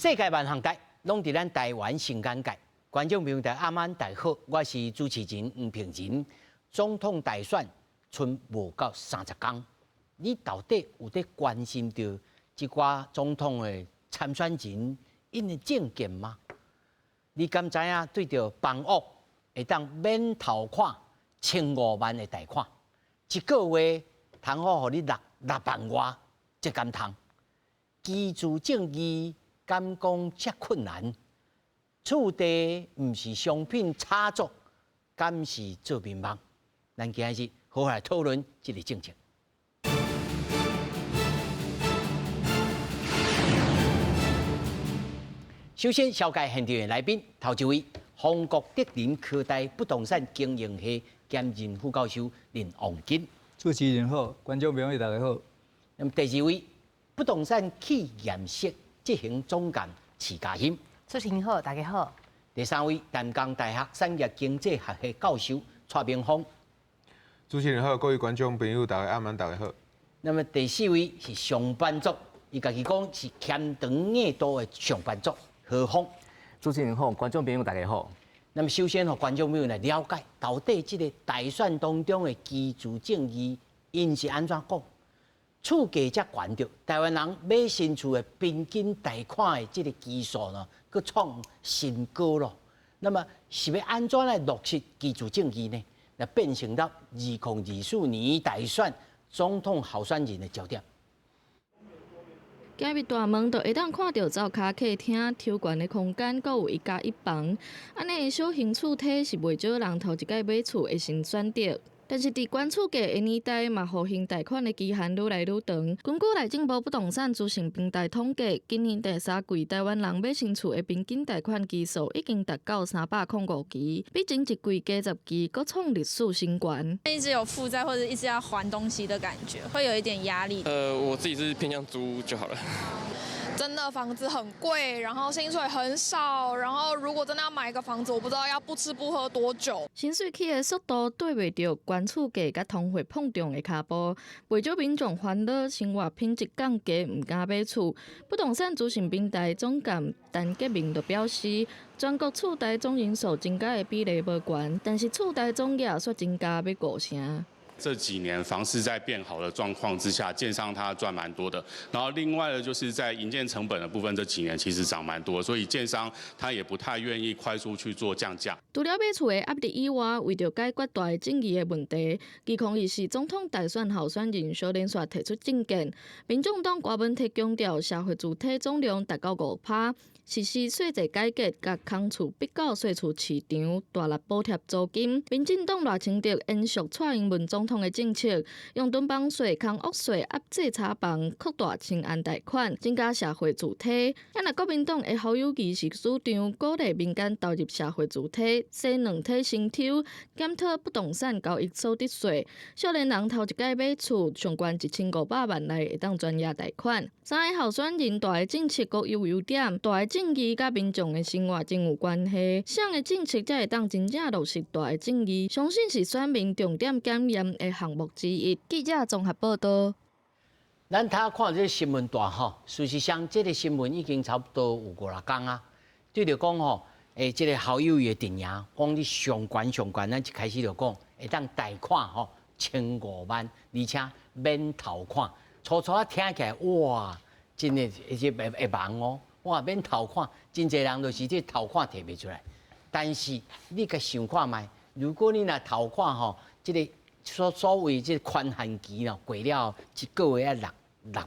世界萬行台攏佇咱台灣新簡介，觀眾朋友大家暗晚大家好，我是主持人吳平仁。總統大選賰無夠30工，你到底有佇關心著這寡總統的參選人𪜶的政見嗎？你敢知影對著房屋會當免頭款千五萬的貸款，一個月通好予你6萬外，這敢通？居住正義敢講遮困難？厝地毋是商品炒作，敢是做民夢？咱今日好好來討論這个政策。首先，紹介現場的來賓，頭一位，宏國德林科大不動產經營系兼任副教授林旺金。主持人好，觀眾朋友大家好。那麼第二位，不動產企業室執行總監徐嘉欣。主持人好，大家好。第三位，淡江大學產業經濟學系教授蔡明峰。主持人好，各位觀眾朋友大家暗晚大家好。那麼第四位是上班族，伊家己講是牽腸硬肚的上班族何峰。主持人好，觀眾朋友大家好。那麼首先，予觀眾朋友來了解，到底這个大選當中的居住正義，𪜶是按怎講？厝價遮懸著，台灣人買新厝的平均貸款的這个期數呢，閣創新高咯。那麼是欲按怎來落實居住正義呢？來變成到2024年大選總統候選人的焦點。行入大門就會當看著灶跤客廳、抽懸的空間，閣有一加一房。按呢小型厝體是袂少人頭一擺買厝的新選擇。但是佇懸厝價的年代，嘛予還貸款的期限愈來愈長。根據內政部不動產資訊平台統計，今年第三季台灣人買新厝的平均貸款期數已經達到305期，比前一季加10期，閣創歷史新高。一直有負債或者一直要還東西的感覺，會有一點壓力。我自己是偏向租就好了。真的房子很貴，然後薪水很少，然後如果真的要買一個房子，我不知道要不吃不喝多久。薪水起的速度綴袂著懸厝價佮通貨膨脹的跤步，袂少民眾煩惱生活品質降低，毋敢買厝。不動產資訊平台總監陳杰明就表示，全國厝貸總人數增加的比例無懸，但是厝貸總額卻增加欲5成。這幾年房市在變好的狀況之下，建商他賺蠻多的。然後另外呢，就是在營建成本的部分，這幾年其實漲蠻多，所以建商他也不太願意快速去做降價。除了買厝的壓力以外，為著解決大正義的問題，2024總統大選候選人小連續提出政見，民眾黨柯文哲強調社會住宅總量達到5%，實施稅制改革，共空厝逼到稅厝市場，大力補貼租金。民進黨賴清德延續蔡英文總統的政策，用囤房稅、空屋稅壓制炒房，擴大青安貸款，增加社會住宅。啊，若國民黨的侯友宜是主張鼓勵民間投入社會住宅，洗兩體薪酬，檢討不動產交易所得稅。少年人頭一擺買厝，上懸1500萬內會當全額貸款。三个候選人大的政策各有優點，大的正義佮民眾的生活真有關係。啥的政策才會當真正落實大的正義？相信是選民重點檢驗的項目之一。記者綜合報道。咱頭看這个新聞大吼，事實上這个新聞已經差不多有五六工啊。對著講吼，這个侯友宜的陣營講你上懸上懸，咱一開始就講會當貸款吼千五萬，而且免頭款。初初仔聽起來哇，真的會會會茫哦，哇免頭款，真濟人就是這頭款提袂出來。但是你共想看覓，如果你若頭款吼，這个所謂這個寬限期咯，過了一個月愛6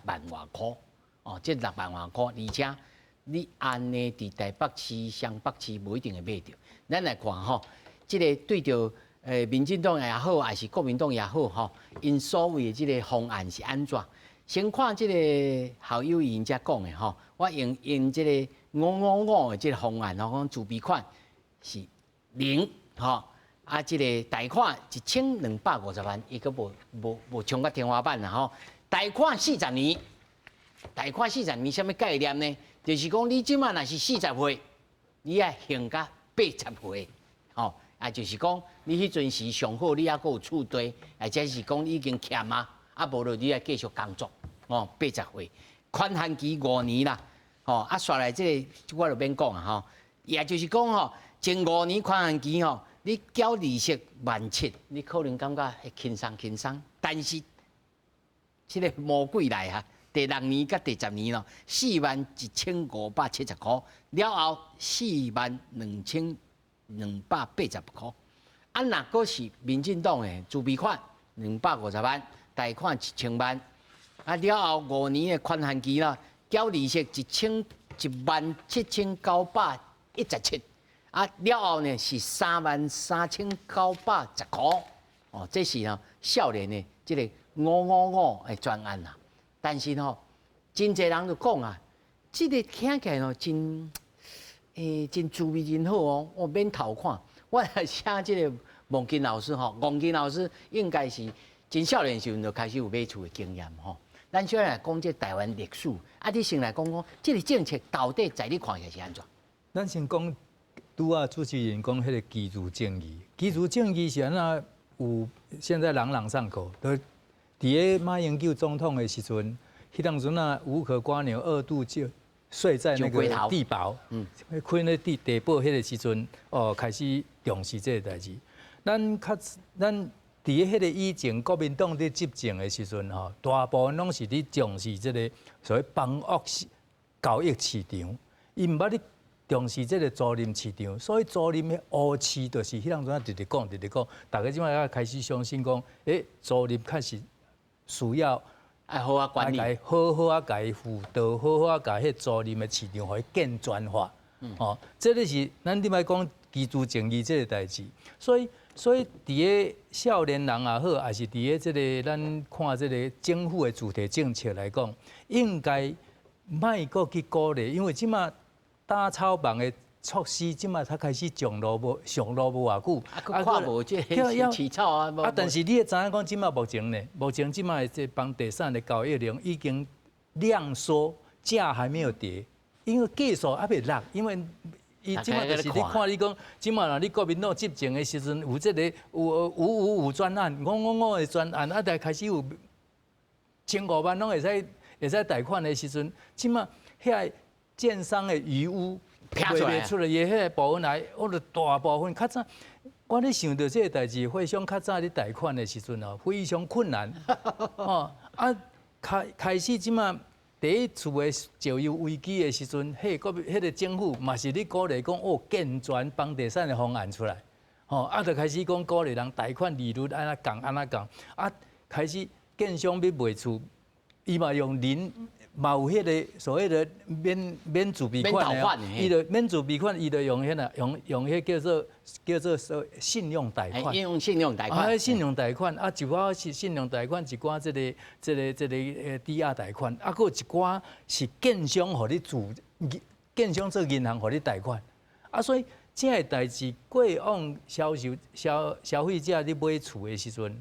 萬外箍，哦，這六萬外箍，而且你按呢佇台北市、雙北市無一定會買著。咱來看吼，這个對著民進黨也好，抑是國民黨也好吼，𪜶所謂的這个方案是按怎？先看這个侯友宜遮講的吼，我用用這个555的這个方案吼，講自備款是零吼，啊，這个貸款1250萬，伊閣無衝到天花板啦吼。貸款四十年，貸款四十年，啥物概念呢？就是講你這馬若是40歲，你愛還到80歲，吼，啊，就是講你彼陣時上好，你猶閣有厝地，或者是講你已經欠啊，啊無就你愛繼續工作，哦，80歲，寬限期5年啦，吼，啊，煞來這個我就免講啊，吼，也就是講吼，前五年寬限期吼，你繳利息17,000，你可能感覺會輕鬆輕鬆，但是這個魔鬼來啊！第六年佮第10年咯，41,570箍，了後42,280箍。啊，若閣是民進黨的自備款250萬，貸款1000萬，啊，了後五年的寬限期啦，繳利息17,917，啊，了後呢是33,910箍。哦，這是呢少年的這個五五五的專案啦。但是吼，真濟人就講啊，這個聽起來吼真，真滋味真好哦，我免頭看。我來請這個王金老師吼，王金老師應該是真少年時陣就開始有買厝的經驗吼。咱先來講這台灣歷史，啊，你先來講講這個政策到底在你看起來是按怎？咱先講拄仔主持人講彼個居住正義，居住正義是按怎有現在朗朗上口。就佇咧馬英九總統的時陣，彼當陣啊無殼蝸牛二度就睡在那個地堡，睏咧地堡彼個時陣，哦，開始重視這個代誌。咱較咱佇彼個以前國民黨佇執政的時陣吼，大部分攏是佇重視這個所謂房屋交易市場，伊毋捌咧重視這個租賃市場，所以租賃的烏市就是彼當陣直直講，直直講，大家這擺開始相信講，租賃確實需要愛好好管理，好好啊，共伊輔導，好好啊，共彼租賃的市場予伊健全化。哦，這個是咱頂擺講居住正義這個代誌，所以佇咧少年人也好，抑是佇咧這個咱看這個政府的主題政策來講，應該莫閣去鼓勵，因為這馬打炒房的措施，這馬才開始上路無上路無偌久，啊，看無這個起草啊，啊，但是你會知影講，這馬目前呢，目前這馬的這房地產的交易量已經量縮，價還沒有跌，因為價數還未落，因為伊這馬就是你看你講，這馬若你國民黨執政的時陣，有這個有五五五專案，五五五的專案，啊，但開始有千五萬攏會使貸款的時陣，這馬遐建商的餘屋賣袂出來，伊彼個部分來，我著大部分較早，我咧想著這個代誌，回想較早咧貸款的時陣哦，非常困難。哦，啊，開始這馬第一次的石油危機的時陣，彼個政府嘛是咧鼓勵講哦，健全房地產的方案出來，吼，啊，就開始講鼓勵人貸款利率按怎降按怎降，啊，開始建商欲賣厝，伊嘛用零。嘛有彼個所謂的免自備款的，伊就免自備款，伊就用彼個用彼叫做說信用貸款。用信用貸款。啊，信用貸款啊，一寡是信用貸款，一寡這個抵押貸款，啊，閣有一寡是建商予你自，建商做銀行予你貸款。啊，所以這個代誌過往銷售消消費者咧買厝的時陣，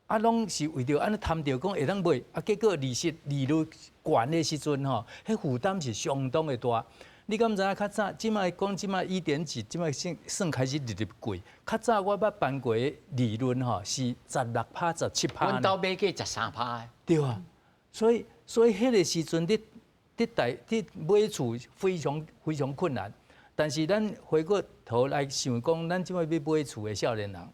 啊，攏是為著按呢貪著講會當買，啊，結果利息利率懸的時陣吼，彼負擔是相當的大。你敢知影較早，這擺講這擺一點幾，這擺算算開始日日貴。較早我捌辦過利潤吼是16趴、17趴。阮兜買過13趴。對啊，所以彼個時陣佇貸佇買厝非常非常困難。但是咱回過頭來想講，咱這擺欲買厝的少年人，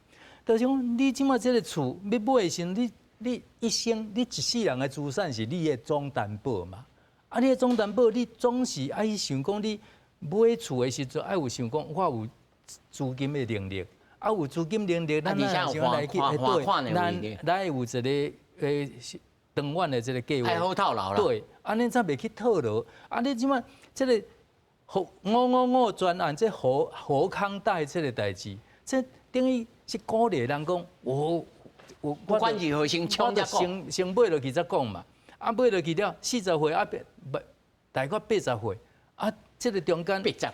就是講你這擺這個厝欲買的時陣，你一生你一世人的資產是你的總擔保嘛。啊，你的總擔保，你總是愛想講，你買厝的時陣愛有想講，我有資金的能力，啊有資金能力，咱才想來去，對，咱會有一個長遠的這個計劃。愛好套牢啦。對，按呢才袂去套牢。啊，你這擺這個五五五專案，這好康貸這個代誌，這等於是鼓勵人講，我我不管如何先搶先買落去再講嘛。啊，買落去了，40歲啊，八大概80歲，啊，這個中間，你這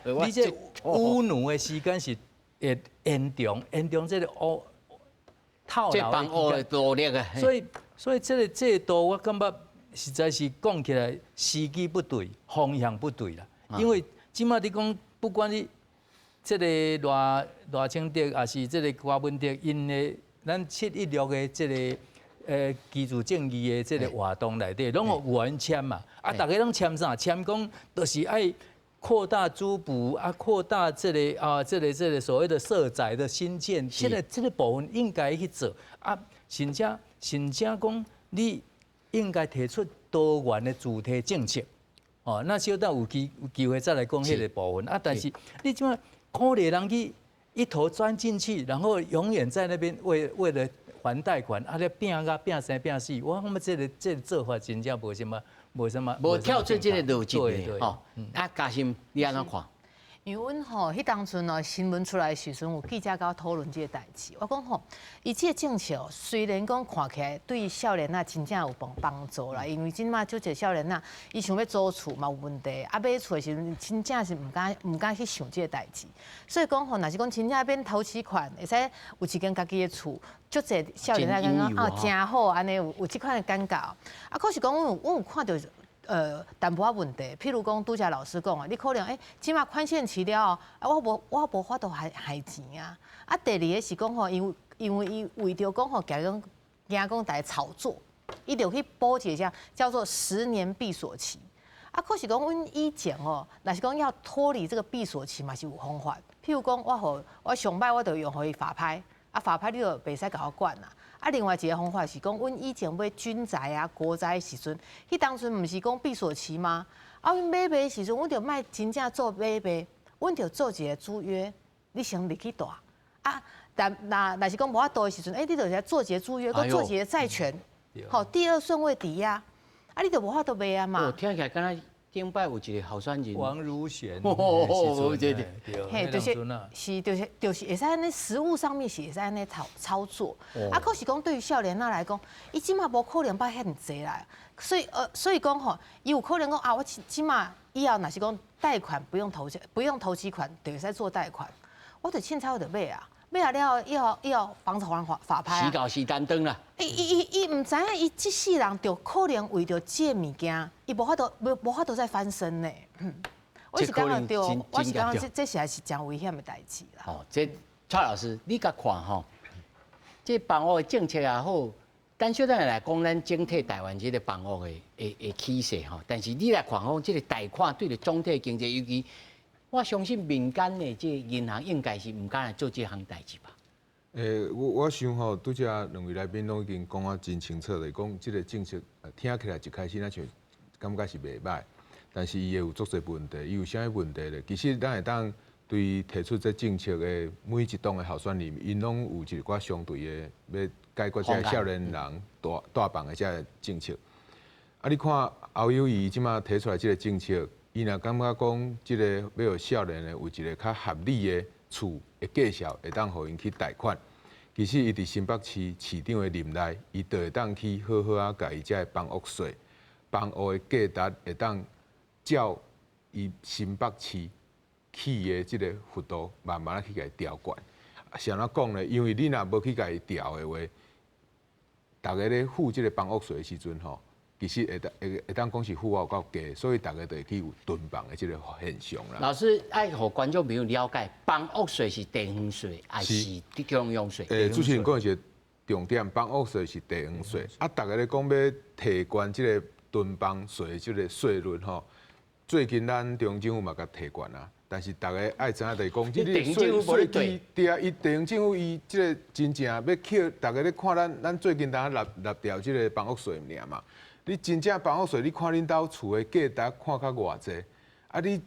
有奴的時間是會延長，延長這個烏套牢的努力啊。所以這個制度我感覺實在是講起來時機不對，方向不對啦。因為這擺你講，不管你這個賴清德，抑是這個柯文哲，𪜶的咱716的這個。居住正義的這个活動內底，攏有人簽嘛，啊，逐家攏簽啥？簽講就是愛擴大租補啊，擴大這个啊，這个所謂的社宅的興建，這个部分應該去做啊，甚至講你應該提出多元的住宅政策，哦，那小等有機會再來講彼个部分啊。但是你這馬鼓勵人去一頭鑽進去，然後永遠在那邊為了還貸款，啊，咧拚甲拚生拚死，我感覺這个做法真正無啥物，無啥物，無跳出這个邏輯的吼。啊，嘉欣，你按怎看？因為阮吼，彼當陣哦，新聞出來的時陣，有記者共我討論這个代誌。我講吼，伊這个政策雖然講看起來對少年仔真正有幫助啦，因為這馬足濟少年仔，伊想欲租厝嘛有問題，啊買厝的時陣真正是毋敢去想這个代誌。所以講吼，若是講真正免頭期款，會使有一間家己的厝，足濟少年仔感覺啊誠好，按呢有這款的感覺。啊，可是講阮有看著淡薄仔問題，譬如講拄才老師講啊，你可能這馬寬限期了後，啊我無法度還錢啊。啊，第二个是講吼，因為伊為著講吼，驚講驚講大家炒作，伊就去補一個啥叫做10年閉鎖期。啊，可是講阮以前哦，若是講要脫離這個閉鎖期嘛是有方法。譬如講，我予我上擺我就用予伊法拍，啊法拍你就袂使共我管啦。啊，另外一个方法是講，阮以前買軍宅啊、國宅的時陣，彼當陣毋是講閉鎖期嗎？啊，阮買賣的時陣，阮就莫真正做買賣，阮就做一个租約，你先入去住。啊，但若是講無法度的時陣，你就來做一个租約，閣做一个債權，好，第二順位抵押，啊，你就無法度賣啊嘛。哦，聽起來敢若頂擺有一个候選人王如玄，哦，對對，嘿，就是會使按呢實務上面是會使按呢操作。啊，可是講對於少年仔來講，伊這馬無可能捌遐爾濟啦，所以講吼，伊有可能講啊，我這馬以後若是講貸款不用頭期款，就會使做貸款，我就凊彩我就買啊，買啊了後以後房子還法拍。時到時擔當啦。伊毋知影，伊這世人就可能為著這个物件，伊無法度再翻身呢。我是感覺對，我是感覺這實在是誠危險的代誌啦。哦，這蔡老師，你共看吼，這房屋的政策也好，咱小等下來講咱整體台灣這个房屋的趨勢吼，但是你來看講這个貸款對著總體經濟，尤其我相信民間的這个銀行應該是毋敢來做這項代誌吧？我想吼，拄才兩位來賓攏已經講啊真清楚咧，講這个政策聽起來一開始咱像感覺是袂䆀，但是伊會有足濟問題，伊有啥物問題咧？其實咱會當對提出這政策的每一黨的候選人，𪜶攏有一寡相對的欲解決這个少年人蹛房的這个政策。啊，你看侯友宜這馬提出來這个政策，伊若感覺講這个欲予少年的有一个較合理的厝的價數，會當予𪜶去貸款。其實伊佇新北市市長的任內，伊就會當去好好仔共伊這个房屋稅、房屋的價值會當照伊新北市起的這个幅度，慢慢仔去共伊調懸。是按怎講呢？因為你若無去共伊調的話，逐家咧付這个房屋稅的時陣吼，其實會當講是付有夠低，所以逐家就會去有囤房的這个現象啦。老師愛予觀眾朋友了解，房屋稅是地方稅還是中央稅？主持人講的是重點，房屋稅是地方稅。啊，逐家咧講欲提懸這个囤房稅這个稅率吼，最近咱中央政府嘛共提懸啊。但是逐家愛知影就是講，這個稅基對啊，伊地方政府伊這个真正欲扣，逐家咧看咱最近當納掉這个房屋稅爾嘛。你真正房屋稅，你看恁兜厝的價值看較偌濟，啊你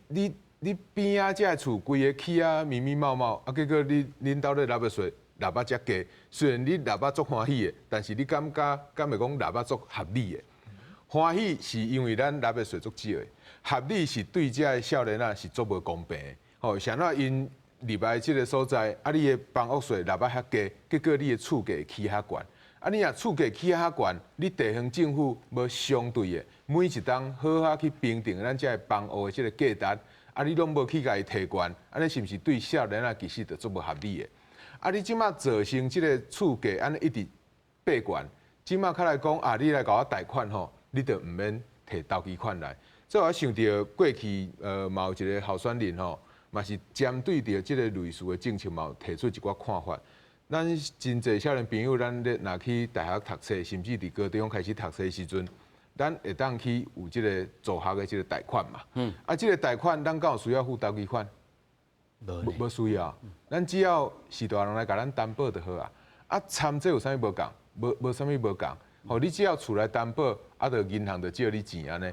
邊仔這个厝規个起啊密密茂茂，啊結果你恁兜咧納的稅納啊遮低，雖然你納啊足歡喜的，但是你感覺敢會講納啊足合理的？歡喜是因為咱納的稅足少的，合理是對這个少年仔是足無公平的。吼，啥怎𪜶入來這个所在，啊你的房屋稅納啊遐低，結果你的厝價起較懸。啊，你若厝價起較懸，你地方政府無相對的，每一冬好好去評定咱這个房屋的這个價值，啊，你攏無去共伊提懸，按呢是毋是對少年仔其實就足無合理的？啊，你這馬造成這个厝價按呢一直爬懸，這馬較來講啊，你來共我貸款吼，你就毋免提頭期款來。這我想著過去嘛有一个候選人吼，嘛是針對著這个類似的政策嘛，有提出一寡看法。咱真濟少年朋友，咱咧若去大學讀冊，甚至佇高中開始讀冊時陣，咱會當去有這个助學的這个貸款嘛。啊，這个貸款咱敢有需要付頭期款？無需要。咱只要序大人來共咱擔保就好啊。啊，參這有啥物無仝？無啥物無仝。吼，你只要厝來擔保，啊，就銀行就借你錢按呢。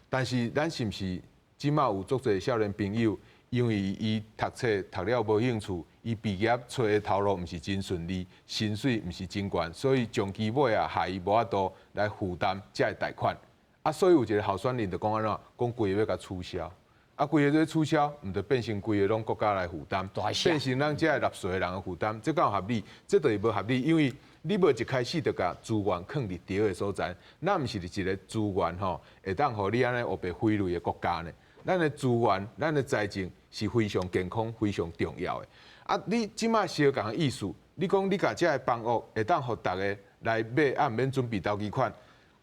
但是咱是毋是這馬有足濟少年朋友，因為伊讀冊讀了無興趣，伊畢業揣的頭路毋是真順利，薪水毋是真懸，所以長期尾啊，害伊無法度來負擔這个貸款。啊，所以有一个候選人就講按怎，講規个欲共取消。啊，規个欲取消，毋就變成規个攏國家來負擔，變成咱這个納稅的人的負擔，這敢有合理？這就是無合理，因為你無一開始就共資源囥佇對的所在，咱毋是一个資源吼，會當予你按呢烏白揮淚的國家呢。咱的資源、咱的財政是非常健康、非常重要的。啊，你這馬相仝的意思，你講你共這个房屋會當予逐个來買，啊，毋免準備頭期款，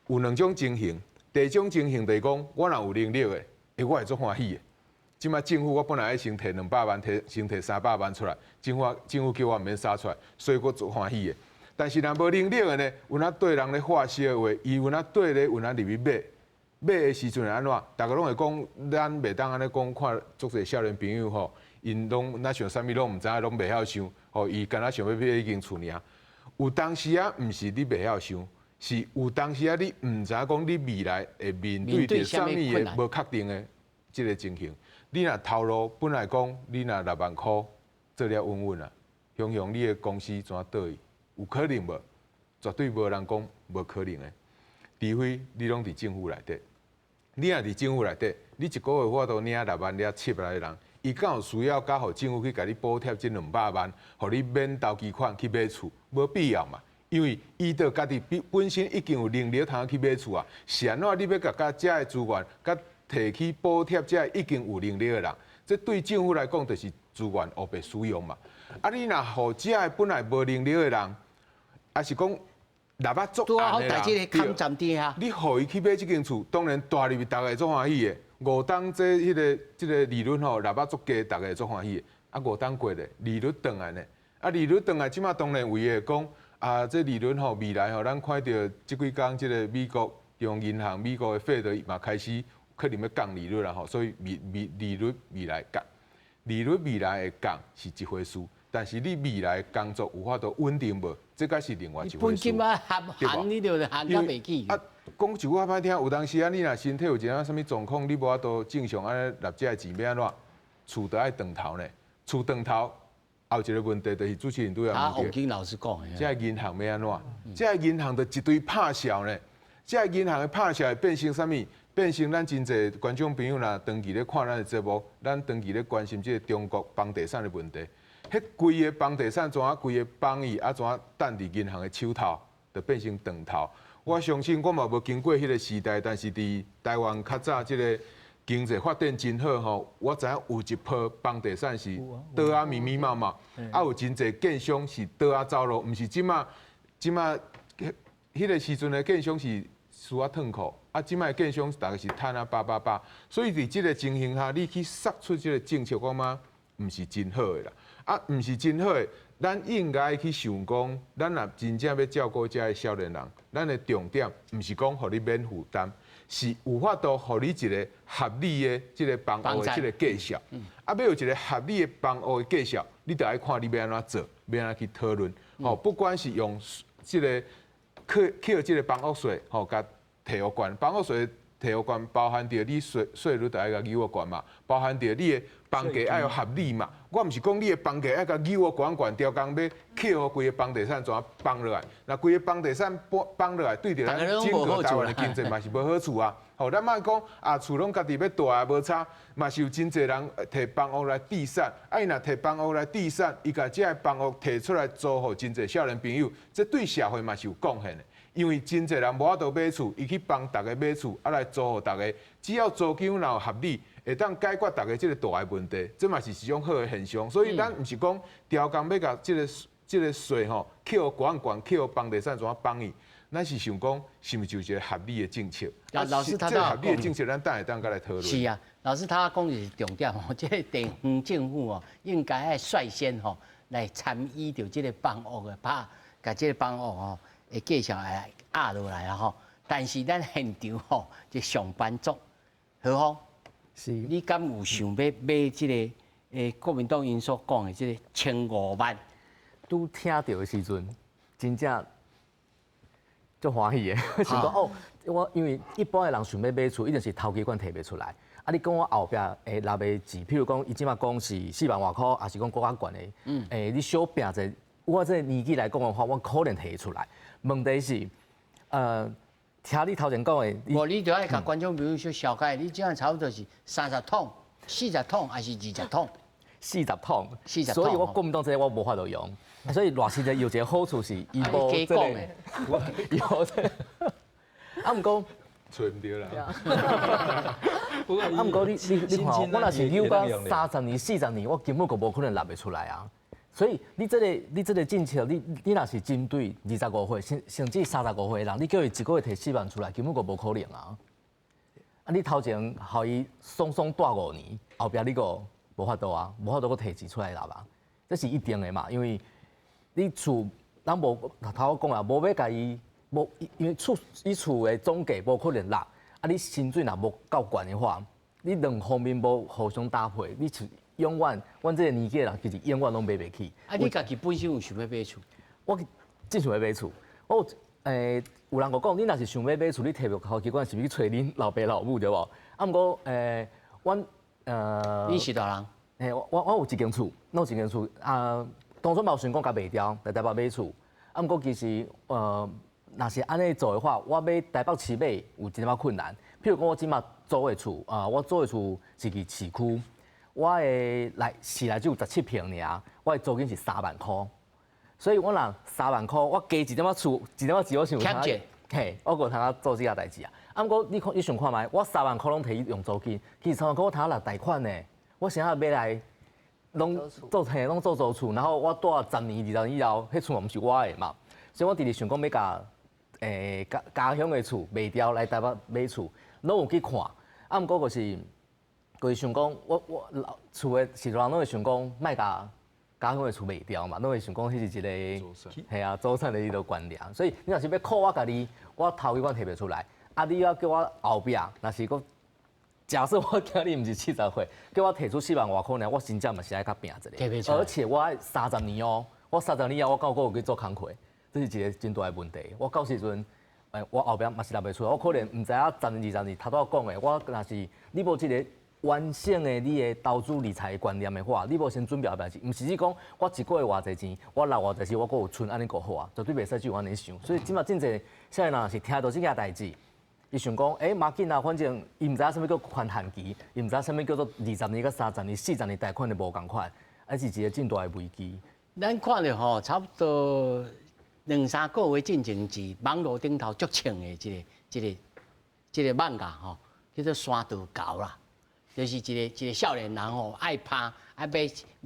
有兩種情形。第一種情形就是講，我若有能力的，欸，我會足歡喜的。這馬政府我本來愛先提200萬，先提300萬出來，政府叫我毋免捎出來，所以我足歡喜的。但是若無能力的呢，有影綴人咧發燒的話，伊有影綴咧，有影入去買，買的時陣會按怎？逐个攏會講，咱袂當按呢講，看足濟少年朋友吼，𪜶攏若像啥物攏毋知影，攏袂曉想，吼，伊敢若想欲買一間厝爾。有當時啊，毋是你袂曉想，是有當時啊，你毋知影講你未來會面對著啥物的無確定的這个情形。你若頭路本來講，你若6萬箍做了穩穩啊，雄雄你的公司怎倒去？有可能無？絕對無人講無可能的，除非你攏佇政府內底。你若佇政府內底，你一个月法度領6萬、領7萬的人，伊敢有需要佮予政府去共你補貼這200萬，予你免頭期款去買厝？無必要嘛。因為伊就家己本身已經有能力通去買厝啊。是按怎你欲共共這个資源，佮提去補貼這个已經有能力的人，這對政府來講就是資源烏白使用嘛。啊，你若予這个本來無能力的人，抑是講納啊足絚的人，你予伊去買這間厝，當然大入去，逐个會足歡喜的。五冬這彼个這个利率吼，納啊足低，逐个會足歡喜的。啊，五冬過咧，利率轉來呢？啊，利率轉來，這馬當然為會講啊，這利率吼未來吼，咱看著這幾工這个美國中央銀行、美國的 Fed 嘛開始可能欲降利率啦吼，所以未利率未來降，利率未來會降是一回事。但是你未來工作有法度穩定無？這閣是另外一回事。本金啊，含含你就含甲袂起。啊，講一句較歹聽，有當時啊，你若身體有一寡啥物狀況，你無法度正常按呢納這个錢欲按怎？厝都愛斷頭呢，厝斷頭，後一个問題就是主持人拄仔問黃金老師講的。這个銀行欲按怎？這个銀行就一堆拍潲呢。這个銀行的拍潲會變成啥物？變成咱真濟觀眾朋友若長期咧看咱的節目，咱長期咧關心這个中國房地產的問題。彼規个房地產怎啊？規个放伊啊怎啊等佇銀行的手頭，就變成斷頭。我相信我嘛無經過彼个時代，但是佇台灣較早這个經濟發展真好吼，我知影有一波房地產是倒啊密密麻麻，啊有真濟建商是倒啊走路，毋是這馬這馬彼个時陣的建商是輸啊褪褲，啊這馬的建商逐个是趁啊飽飽飽，所以佇這个情形下，你去殺出這个政策，我感覺毋是真好的啦。啊，毋是真好的，咱應該去想講，咱若真正欲照顧這个少年人，咱的重點毋是講予你免負擔，是有法度予你一个合理的這个房屋的這个價數。啊，欲有一个合理的房屋的價數，你就愛看你欲按怎做，欲按怎去討論。吼，不管是用這个扣這个房屋稅，吼，共提予懸，房屋稅提予懸，包含著你稅率就愛共挹予懸嘛，包含著你的房價愛有合理嘛。我毋是講你的房價愛共挹予懸懸，刁工欲扣予規个房地產怎放落來？若規个房地產放落來，對著咱整個台灣的經濟嘛是無好處啊。吼，咱莫講啊，厝攏家己欲蹛啊，無差，嘛是有真濟人提房屋來置產。啊，伊若提房屋來置產，伊共這个房屋提出來租予真濟少年朋友，這對社會嘛是有貢獻的。因為真濟人無法度買厝，伊去幫逐个買厝，啊來租予逐个。只要租金若有合理，會當解決逐个這个大的問題，這嘛是一種好的現象。所以咱毋是講刁工欲共這个稅吼，扣懸懸，扣房地產怎啊放伊？咱是想講，是毋是就一个合理的政策？啊，老師他這個合理的政策，咱等會當閣來討論。是啊，老師他講的是重點吼，這個地方政府哦，應該愛率先吼來參與著這個房屋的拍，共這個房屋吼的價錢來壓落來啊吼。但是咱現場吼，這上班族何方？是。你敢有想欲買這個國民黨𪜶所講的這個千五萬？拄聽著的時陣，真正足歡喜的，想講哦，我因為一般的人想欲買厝，一定是頭期款提袂出來。啊，你講我後壁會納的錢，譬如講，伊這馬講是4萬外箍，抑是講閣較懸的，你小拚者，我這個年紀來講的話，我可能提會出來。問題是，聽你頭前講的，無，你著愛共觀眾朋友小紹解，你這樣差不多是30桶、40桶，抑是20桶？ 40桶， 40 所以我國民黨這個我無法度用。所以賴清德有一個好處是，伊無這個，伊無這個。啊，毋過，揣毋著啦。啊，毋過你看，我若是扭到30年、40年，我根本就無可能納會出來啊。所以你這個政策，你若是針對25歲，甚至35歲的人，你叫伊一個月提4萬出來，根本就無可能啊。啊，你頭前予伊爽爽蹛5年，後壁你閣無法度啊，無法度閣提錢出來納啊，這是一定的嘛，因為你厝咱無頭我講啊，無欲共伊無，因為厝伊厝的總價無可能落，啊，你薪水若無夠懸的話，你兩方面無互相搭配，你厝永遠，阮這個年紀的人其實永遠攏買袂起。啊，你家己本身有想欲買厝？我真想欲買厝。我有人講，你若是想欲買厝，你提頭期款是毋是去揣恁老爸老母對無？啊，毋過阮你是大人？嘿，我有一間厝，我有一間厝啊。當初嘛有想講共賣掉來台北買厝，啊，毋過其實若是按呢做的話，我欲台北市買有一點仔困難。譬如講，我這馬租的厝啊，我租的厝是佇市區，我的內市內只有17坪爾，我的租金是3萬箍，所以我若3萬箍，我加一點仔厝，一點仔錢，我想有嘿，我閣通做這個代誌啊。啊，毋過你看，你想看覓？我三萬箍攏提去用租金，其實3萬箍我通納貸款呢。我啥欲來攏做嘿，攏做租厝，然後我蹛10年、20年以後，彼厝嘛毋是我的嘛。所以我直直想講欲共家鄉的厝賣掉來台北買厝，攏有去看。啊，毋過就是想講，我老厝的是人攏會想講，莫共家鄉的厝賣掉嘛，攏會想講彼是一個嘿啊，祖產的彼個觀念。所以你若是欲靠我家己，我頭期款提袂出來。啊，你要叫我後壁，若是閣假設我今年毋是70歲，叫我提出4萬外箍呢，我真正嘛是愛較拚一下。而且我愛三十年哦，我三十年後我敢閣有去做工課，這是一個真大的問題。我到時陣，我後壁嘛是納袂出來，我可能毋知影十年、20年，頭拄仔講的，我若是你無這個完整的你的投資理財觀念的話，你無先準備後壁是，毋是你講我一個月偌濟錢，我納偌濟錢，我閣有存按呢閣好啊，絕對袂使只有按呢想。所以這馬真濟少年人是聽著這件代誌。伊想講，無要緊啊，反正伊毋知影啥物叫寬限期，伊毋知影啥物叫做20年佮30年、40年貸款的無仝款，啊是一個真大的危機。咱看著吼，差不多兩三個月進前是網路頂頭足衝的這個漫畫吼，叫做山道猴啦，就是一個少年人吼愛拍愛買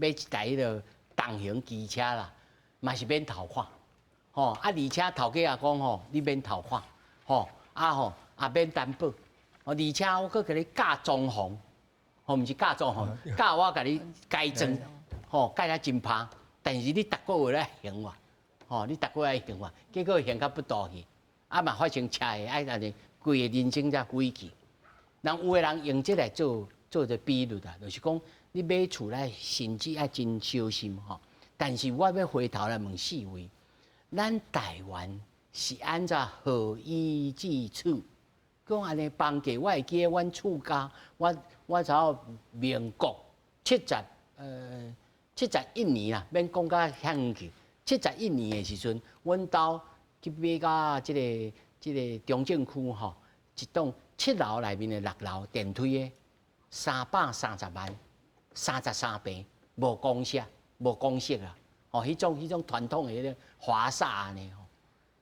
一台彼個重型機車啦，嘛是免頭款，吼啊而且頭家也講吼，你免頭款，吼啊吼。也免擔保，而且我閣共你加裝潢，吼，毋是加裝潢，教我共你改裝，吼，改得真歹，但是你逐個月來還我，吼，你逐個月愛還我，結果還甲不倒去，啊嘛發生車禍，愛按呢規個人生才毀去。人有的人用這來做做比喻啦，就是講你買厝來甚至愛真小心吼。但是我欲回頭來問四位，咱台灣是按怎何以至此？講按呢房價，我會記得阮厝家，我頭民國71年啦，免講甲遐遠去。71年的時陣，阮兜去買甲這個中正區吼，一棟7樓內面的6樓電梯的，330萬，33坪，無公設，無公設啊！哦，彼種傳統的彼個華廈按呢吼，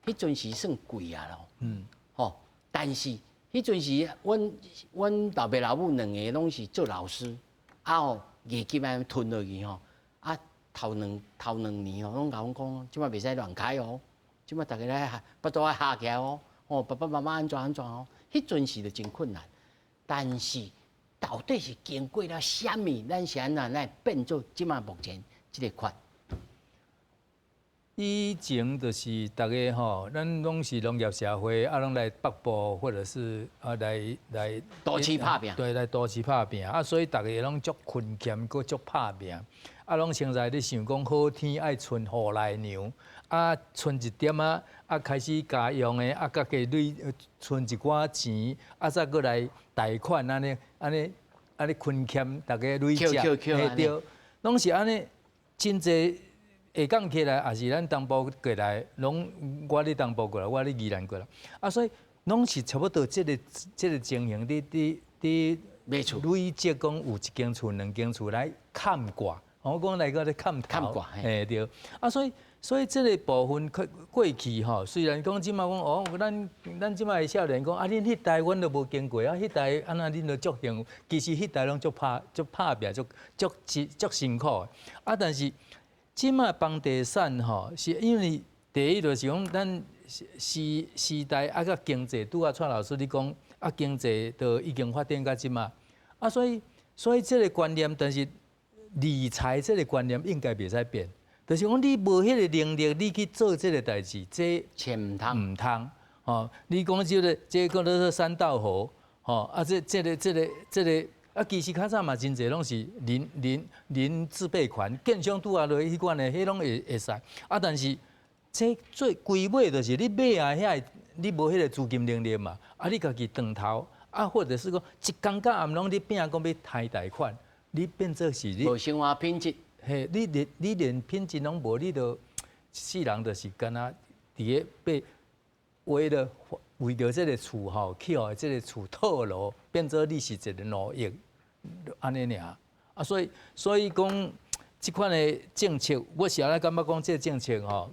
彼陣時算貴啊囉。吼，但是彼陣時，阮老爸老母兩个攏是做老師，啊吼，月金按呢吞落去吼，啊頭兩年吼，攏共阮講，這馬袂使亂開哦，這馬逐家來腹肚愛合起來哦，吼爸爸媽媽按怎按怎哦，彼陣時就真困難，但是到底是經過了啥物，咱是按怎來變做這馬目前這個款？以前就是逐家吼，咱攏是農業社會，啊，攏來北部或者是啊來都市拍拚。對，來都市拍拚啊，所以逐家攏足勤儉，閣足拍拚。啊，攏現在咧想講好天愛賰雨來娘，啊，賰一點仔，啊，開始家用的，啊，家己累賰一寡錢，啊，再閣來貸款按呢，按呢，按呢勤儉，逐家累積，嘿對，攏是按呢，真濟。下港起來，也是咱東部過來，攏我佇東部過來，我佇宜蘭過來，啊，所以攏是差不多這個情形，佇佇買厝累積講有一間厝、兩間厝來崁掛，我講來個咧崁頭，嘿對，啊，所以這個部分過過去吼，雖然講這馬講哦，咱這馬的少年講啊，恁彼代阮都無經過啊，彼代按怎恁都足幸福，其實彼代攏足拍足拍拚足足足辛苦的，啊，但是。這馬房地產吼，是因為第一就是講咱時時代啊，佮經濟拄仔蔡老師你講啊，經濟都已經發展到這馬啊，所以這個觀念，但是理財這個觀念應該袂使變，就是講你無彼個能力，你去做這個代誌，這錢毋通毋通吼。你講這個這個叫做三道河吼啊，這這個這個這個。啊，其實較早嘛真濟攏是零零零自備款，建商拄仔落彼款的，彼攏會會使。啊，但是這最規尾就是你買啊遐，你無彼個資金能力嘛，啊，你家己斷頭，啊，或者是講一工到暗攏咧拚講欲貸貸款，你變做是你無生活品質。嘿，你連品質攏無，你就世人就是敢若佇咧被為了為著這個厝吼，去予這個厝套牢，變做你是一個奴役。按呢爾啊，所以講這款的政策，我是按呢感覺講，這個政策吼，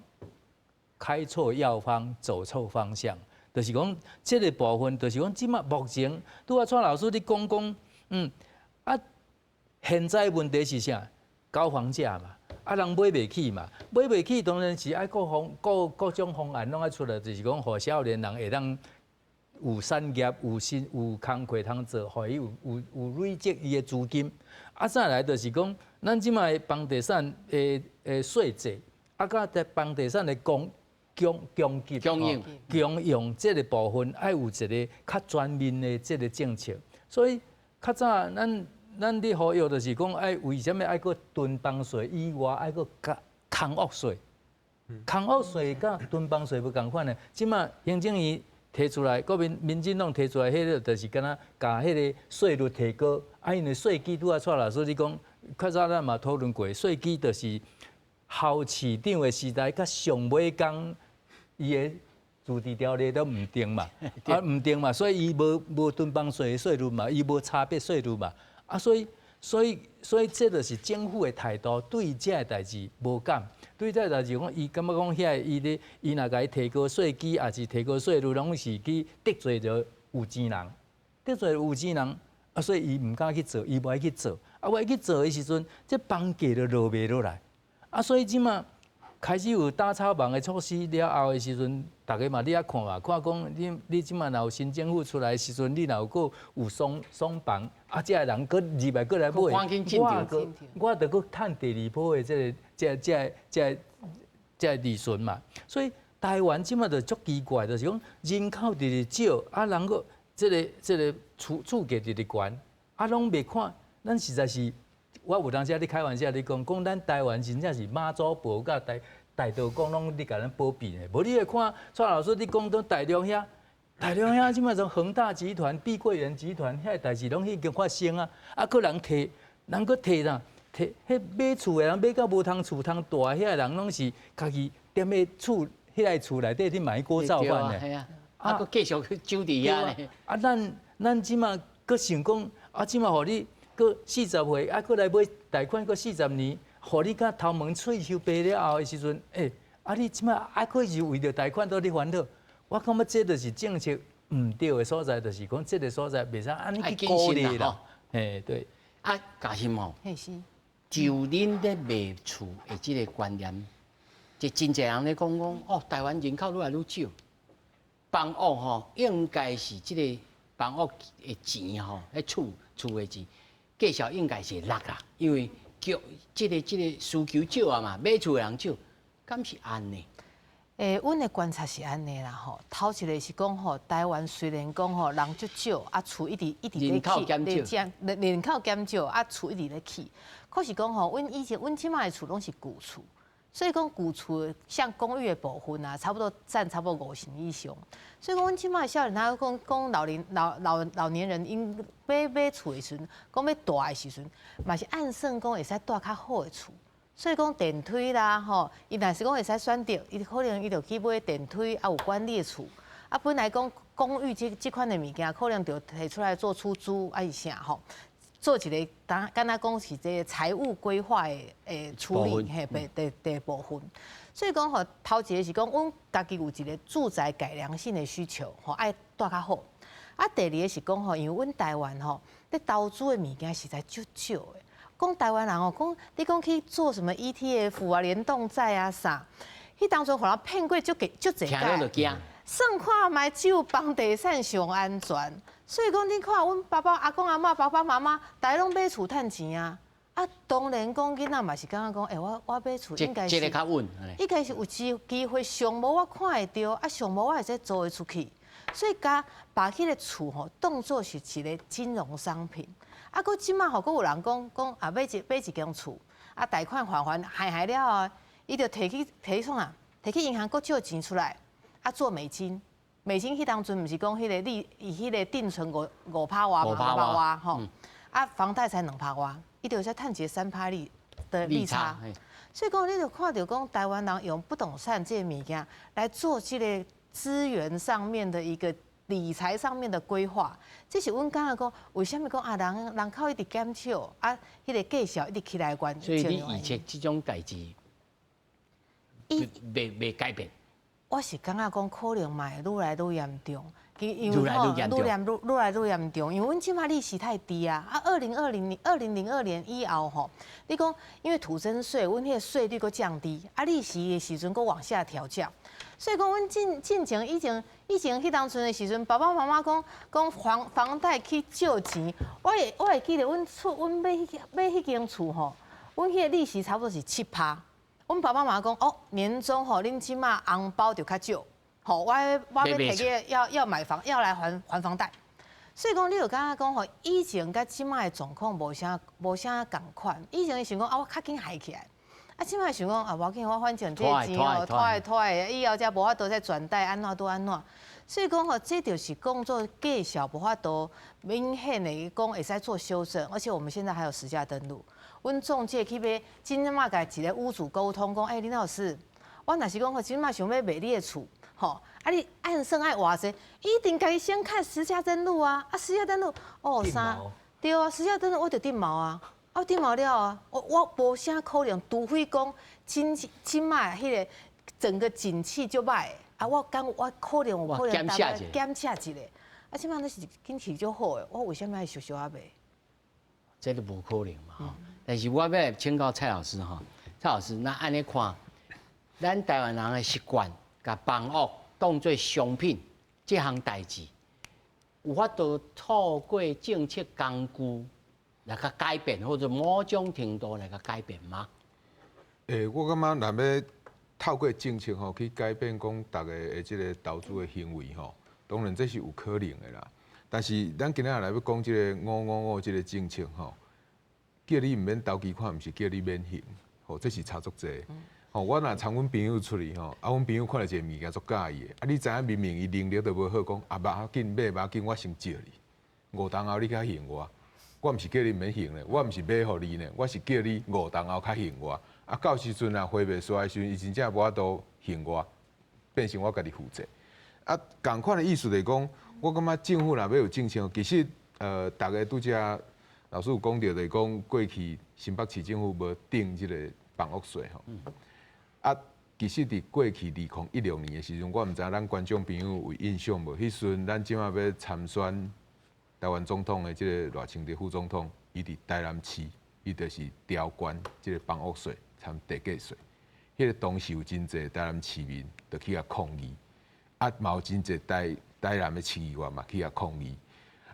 開錯藥方，走錯方向，就是講這個部分，就是講這馬目前拄仔蔡老師你講講，啊，現在問題是啥？高房價嘛，啊人買袂起嘛，買袂起當然是愛各方各各種方案攏愛出來，就是講予少年人會當有產業、有薪、有工課通做，予伊有累積伊的資金。啊，再來就是講，咱這馬房地產的的稅制，啊，佮佇房地產的供供供給、供應、供應這個部分，愛有一個較全面的這個政策。所以較早咱咱佇呼籲就是講，愛為啥物愛閣囤房稅以外，愛閣加空屋稅？空屋稅佮囤房稅無仝款的。這馬行政院提出來，國民民進黨提出來，彼個就是敢若共彼個稅率提高，啊，因為稅基拄仔蔡老師你講，較早咱嘛討論過，稅基就是侯市長的時代，佮上尾工伊的自治條例都毋定嘛，啊毋定嘛，所以伊無無囤房稅的稅率嘛，伊無差別稅率嘛，啊，所以這就是政府的態度對這个代誌無共。對這個代誌講，伊感覺講遐伊咧，伊若共伊提高稅基，抑是提高稅率，攏是去得罪著有錢人，得罪有錢人，啊，所以伊毋敢去做，伊無愛去做，啊，無愛去做的時陣，這房價就落袂落來，啊，所以這馬開始有打炒房的措施了後的時陣，逐家嘛你遐看嘛，看講你你這馬若有新政府出來的時陣，你若有閣有鬆鬆綁，啊，這个人閣入來閣來買，我閣我著閣趁第二波的這个這這這這利潤嘛。所以台灣這馬就足奇怪，就是講人口直直少，啊，人閣這个這个厝厝價直直懸，啊，攏袂看，咱實在是。我有當時咧開玩笑，咧講講咱台灣真正是媽祖婆佮大大道公攏咧共咱保庇的。無你會看蔡老師你講到大陸遐，大陸遐這馬種恆大集團、碧桂園集團遐代誌攏已經發生啊！啊，閣人提，人閣提啦，提彼買厝的人買到無通厝通蹛遐个人攏是家己踮咧厝彼个厝內底咧賣鍋灶飯的。啊，閣繼續去守佇遐咧。啊，咱咱這馬閣想講，啊，這馬予你。閣四十歲，啊，閣來買貸款，閣四十年，予你佮頭毛喙鬚白了後的時陣，欸，啊，你這馬啊，閣是為著貸款都咧煩惱。我感覺這就是政策毋對的所在，就是講這个所在袂使按呢去鼓勵啦。嘿，對。啊，嘉欣吼，就恁咧賣厝的這個觀念，就真濟人咧講講，哦，台灣人口愈來愈少，房屋吼應該是這個房屋的錢吼，彼厝厝的錢。價數應該是落啦，因為叫這个這个需求少啊嘛，買厝的人少。敢是按呢？欸，阮的觀察是按呢啦吼。頭一個是講吼，台灣雖然講吼人足少，啊厝一直一直咧起，人口減少，啊厝一直咧起。可是講吼，阮以前阮這馬的厝攏是舊厝，所以講舊厝像公寓的部分啊，差不多佔差不多五成以上。所以講阮這馬的少年仔講講老年老老老年人𪜶欲買厝的時陣，講欲蹛的時陣，嘛是按算講會使蹛較好的厝。所以講電梯啦，吼，伊若是講會使選擇，伊可能伊就去買電梯啊有管理的厝。啊，本來講公寓這這款的物件，可能就提出來做出租啊是啥吼，做一個當敢若講是這個財務規劃的的處理嘿，的的部分。所以講吼，頭一個是講，阮家己有一個住宅改良性的需求，吼，愛蹛較好。啊，第二個是講吼，因為阮台灣吼，咧投資的物件實在足少的。講台灣人哦，講你講去做什麼 ETF 啊、聯動債啊啥，彼當陣予人騙過足幾足濟擺，算看覓只有房地產上安全。所以講，你看阮爸爸、阿公阿嬤、爸爸媽媽，逐家攏買厝趁錢啊。啊，當然講囡仔嘛是感覺講，欸，我我買厝應該是，這個較穩，應該是有機機會上無我看會著，啊上無我會使租會出去。所以共把彼個厝吼當做是一個金融商品。啊，閣這馬吼，閣有人講講啊，買一買一間厝，啊，貸款還還還還了後，伊就提去提去創啥？提去銀行閣借錢出來，啊，做美金。美金彼當陣毋是講彼個利，伊彼個定存五五趴外嘛，五趴外吼，啊，房貸才兩趴外，伊就會使趁一個3趴利的利差。所以講，你就看著講台灣人用不動產這個物件來做這個資源上面的一個理財上面的規劃，這是阮感覺講，為啥物講啊？人人口一直減少，啊，彼個價數一直起來懸。所以你預測這種代誌，袂袂改變？我是感覺講可能嘛會愈來愈嚴重，因為吼，愈來愈愈來愈嚴重，因為阮這馬利息太低啊！啊，2020年、2002年以後吼，你講因為土增稅，阮彼個稅率閣降低，啊，利息的時陣閣往下調降，所以講阮進進前以前以前彼當陣的時陣，爸爸媽媽講講房房貸去借錢，我會我會記得阮厝阮買彼買彼間厝吼，阮彼個利息差不多是7趴。阮爸爸媽媽講哦，年終吼，恁這馬紅包就較少，吼，我我欲提去要要買房，要來還還房貸。所以講，你就感覺講吼，以前佮這馬的狀況無啥無啥仝款。以前想講啊，我較緊還起來，啊，這馬想講啊，無要緊，我反正這個錢哦，拖會拖會，以後才無法度再轉貸，按怎都按怎。所以講吼，這就是講做價數無法度明顯的講會使做修正，而且我們現在還有實價登錄。阮中介去欲，這馬共一個屋主溝通講，欸，林老師，我若是講吼，這馬想欲賣你的厝，吼，啊你按算愛偌濟，一定共伊先看實價登錄啊，啊實價登錄，哦啥，對啊，實價登錄我就定錨啊，啊定錨了啊，我我無啥可能，除非講真這馬彼個整個景氣就歹，啊我講我可能有可能減測一下，啊這馬那是景氣就好的，我為啥物愛俗俗仔賣？這個無可能嘛，吼。但是我欲來請教蔡老師吼，蔡老師，那按呢看，咱台灣人的習慣，共房屋當做商品這項代誌，有法度透過政策工具來共改變，或者某種程度來共改變嗎？欸，我感覺若欲透過政策吼去改變講逐家的這個投資的行為吼，當然這是有可能的啦。但是咱今仔日來欲講這個五五五這個政策吼，叫你毋免頭期款，毋是叫你免還，吼，這是差足濟。吼，我若參阮朋友出去吼，啊，阮朋友看著一個物件足佮意的，啊，你知影明明伊能力都無好，講啊，無要緊買，無要緊，我先借你，五冬後你才還我。我毋是叫你毋免還咧，我毋是買予你呢，我是叫你五冬後較還我。啊，到時陣啊，還袂煞的時陣，伊真正無法度還我，變成我家己負債。啊，仝款的意思就是講，我感覺政府若欲有政策，其實逐家拄才老師有講著，就是講過去新北市政府無定這個房屋稅吼。啊，其實佇過去2016年的時陣，我毋知影咱觀眾朋友有印象無？彼時陣咱這馬欲參選台灣總統的這個賴清德副總統，伊佇台南市，伊就是調懸這個房屋稅參地價稅。彼個當時有真濟台南市民就去共抗議，啊，嘛有真濟台台南的市議員嘛去共抗議。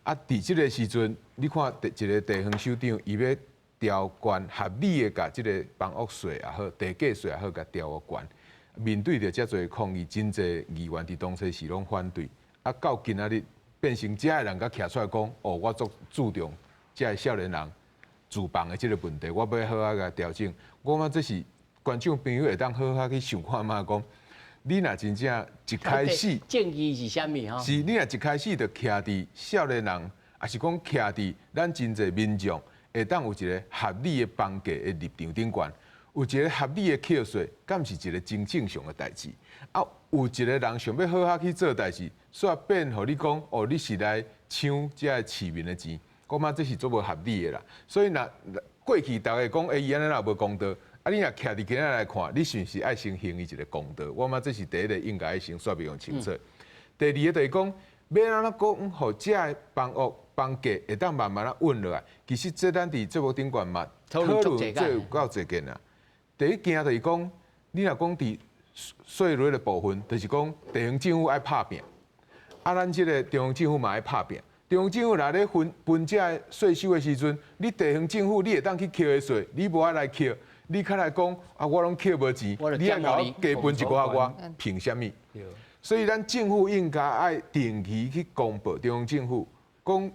啊，佇這個時陣，你看一個地方首長，伊欲調懸合理的共這個房屋稅也好，地價稅也好，共調懸。面對著遮濟抗議，真濟議員佇當初是攏反對，啊，到今仔日變成遮的人閣徛出來講，哦，我足注重遮的少年人住房的這个問題，我欲好好共調整。我感覺這是觀眾朋友會當好好去想看覓講，你若真正一開始正義是啥物吼？是你若一開始就徛佇少年人，抑是講徛佇咱真濟民眾會當有一个合理的房價的立場頂懸，有一个合理的扣稅，敢是一个真正常的代誌？啊，有一个人想欲好好去做代誌，煞變予你講哦，你是來搶這个市民的錢，我感覺這是足無合理的啦。所以若過去逐家講，欸，伊按呢若無公道，啊，你若徛佇今仔來看，你是毋是愛先還伊一个公道？我感覺這是第一个應該先說明清楚。第二个就是講，欲按怎講，予這个房屋房價會當慢慢仔穩落來。其實這咱佇節目頂懸嘛討論這有夠濟件啊。第一件就是講，你若講佇稅率的部分，就是講地方政府愛拍拚，啊，咱這个中央政府嘛愛拍拚。中央政府若咧分分這个稅收的時陣，你地方政府你會當去扣的稅，你無愛來扣，你較來講啊，我攏扣無錢，你愛共我加分一寡我，憑啥物？所以咱政府應該愛定期去公布，中央政府講，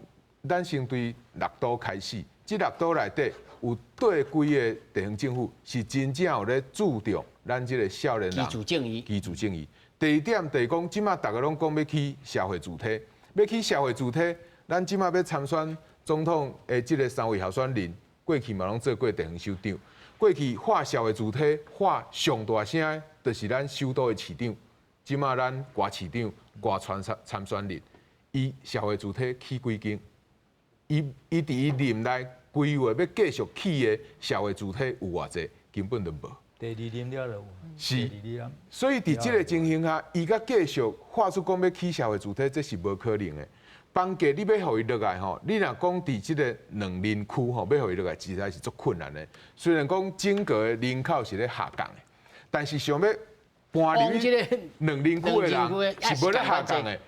咱先對六都開始，這六都內底有佗幾个地方政府是真正有咧注重咱這个少年人居住正義。居住正義。第二點就是講，這馬逐家攏講欲起社會住宅，欲起社會住宅，咱這馬欲參選總統的這个三位候選人，過去嘛攏做過地方首長，過去喊社會住宅喊上大聲的，就是咱首都的市長。這馬咱郭市長、郭參參選人，伊社會住宅起幾間？伊伊佇伊任內規劃欲繼續起的社會住宅有偌濟？根本就無。第二任了就有。是，所以佇這个情形下，伊閣繼續喊出講欲起社會住宅，這是無可能的。房價你欲予伊落來吼，你若講佇這个兩林區吼，欲予伊落來，實在是足困難的。雖然講整個的人口是咧下降的，但是想欲搬入去兩林區的人是無咧下降的，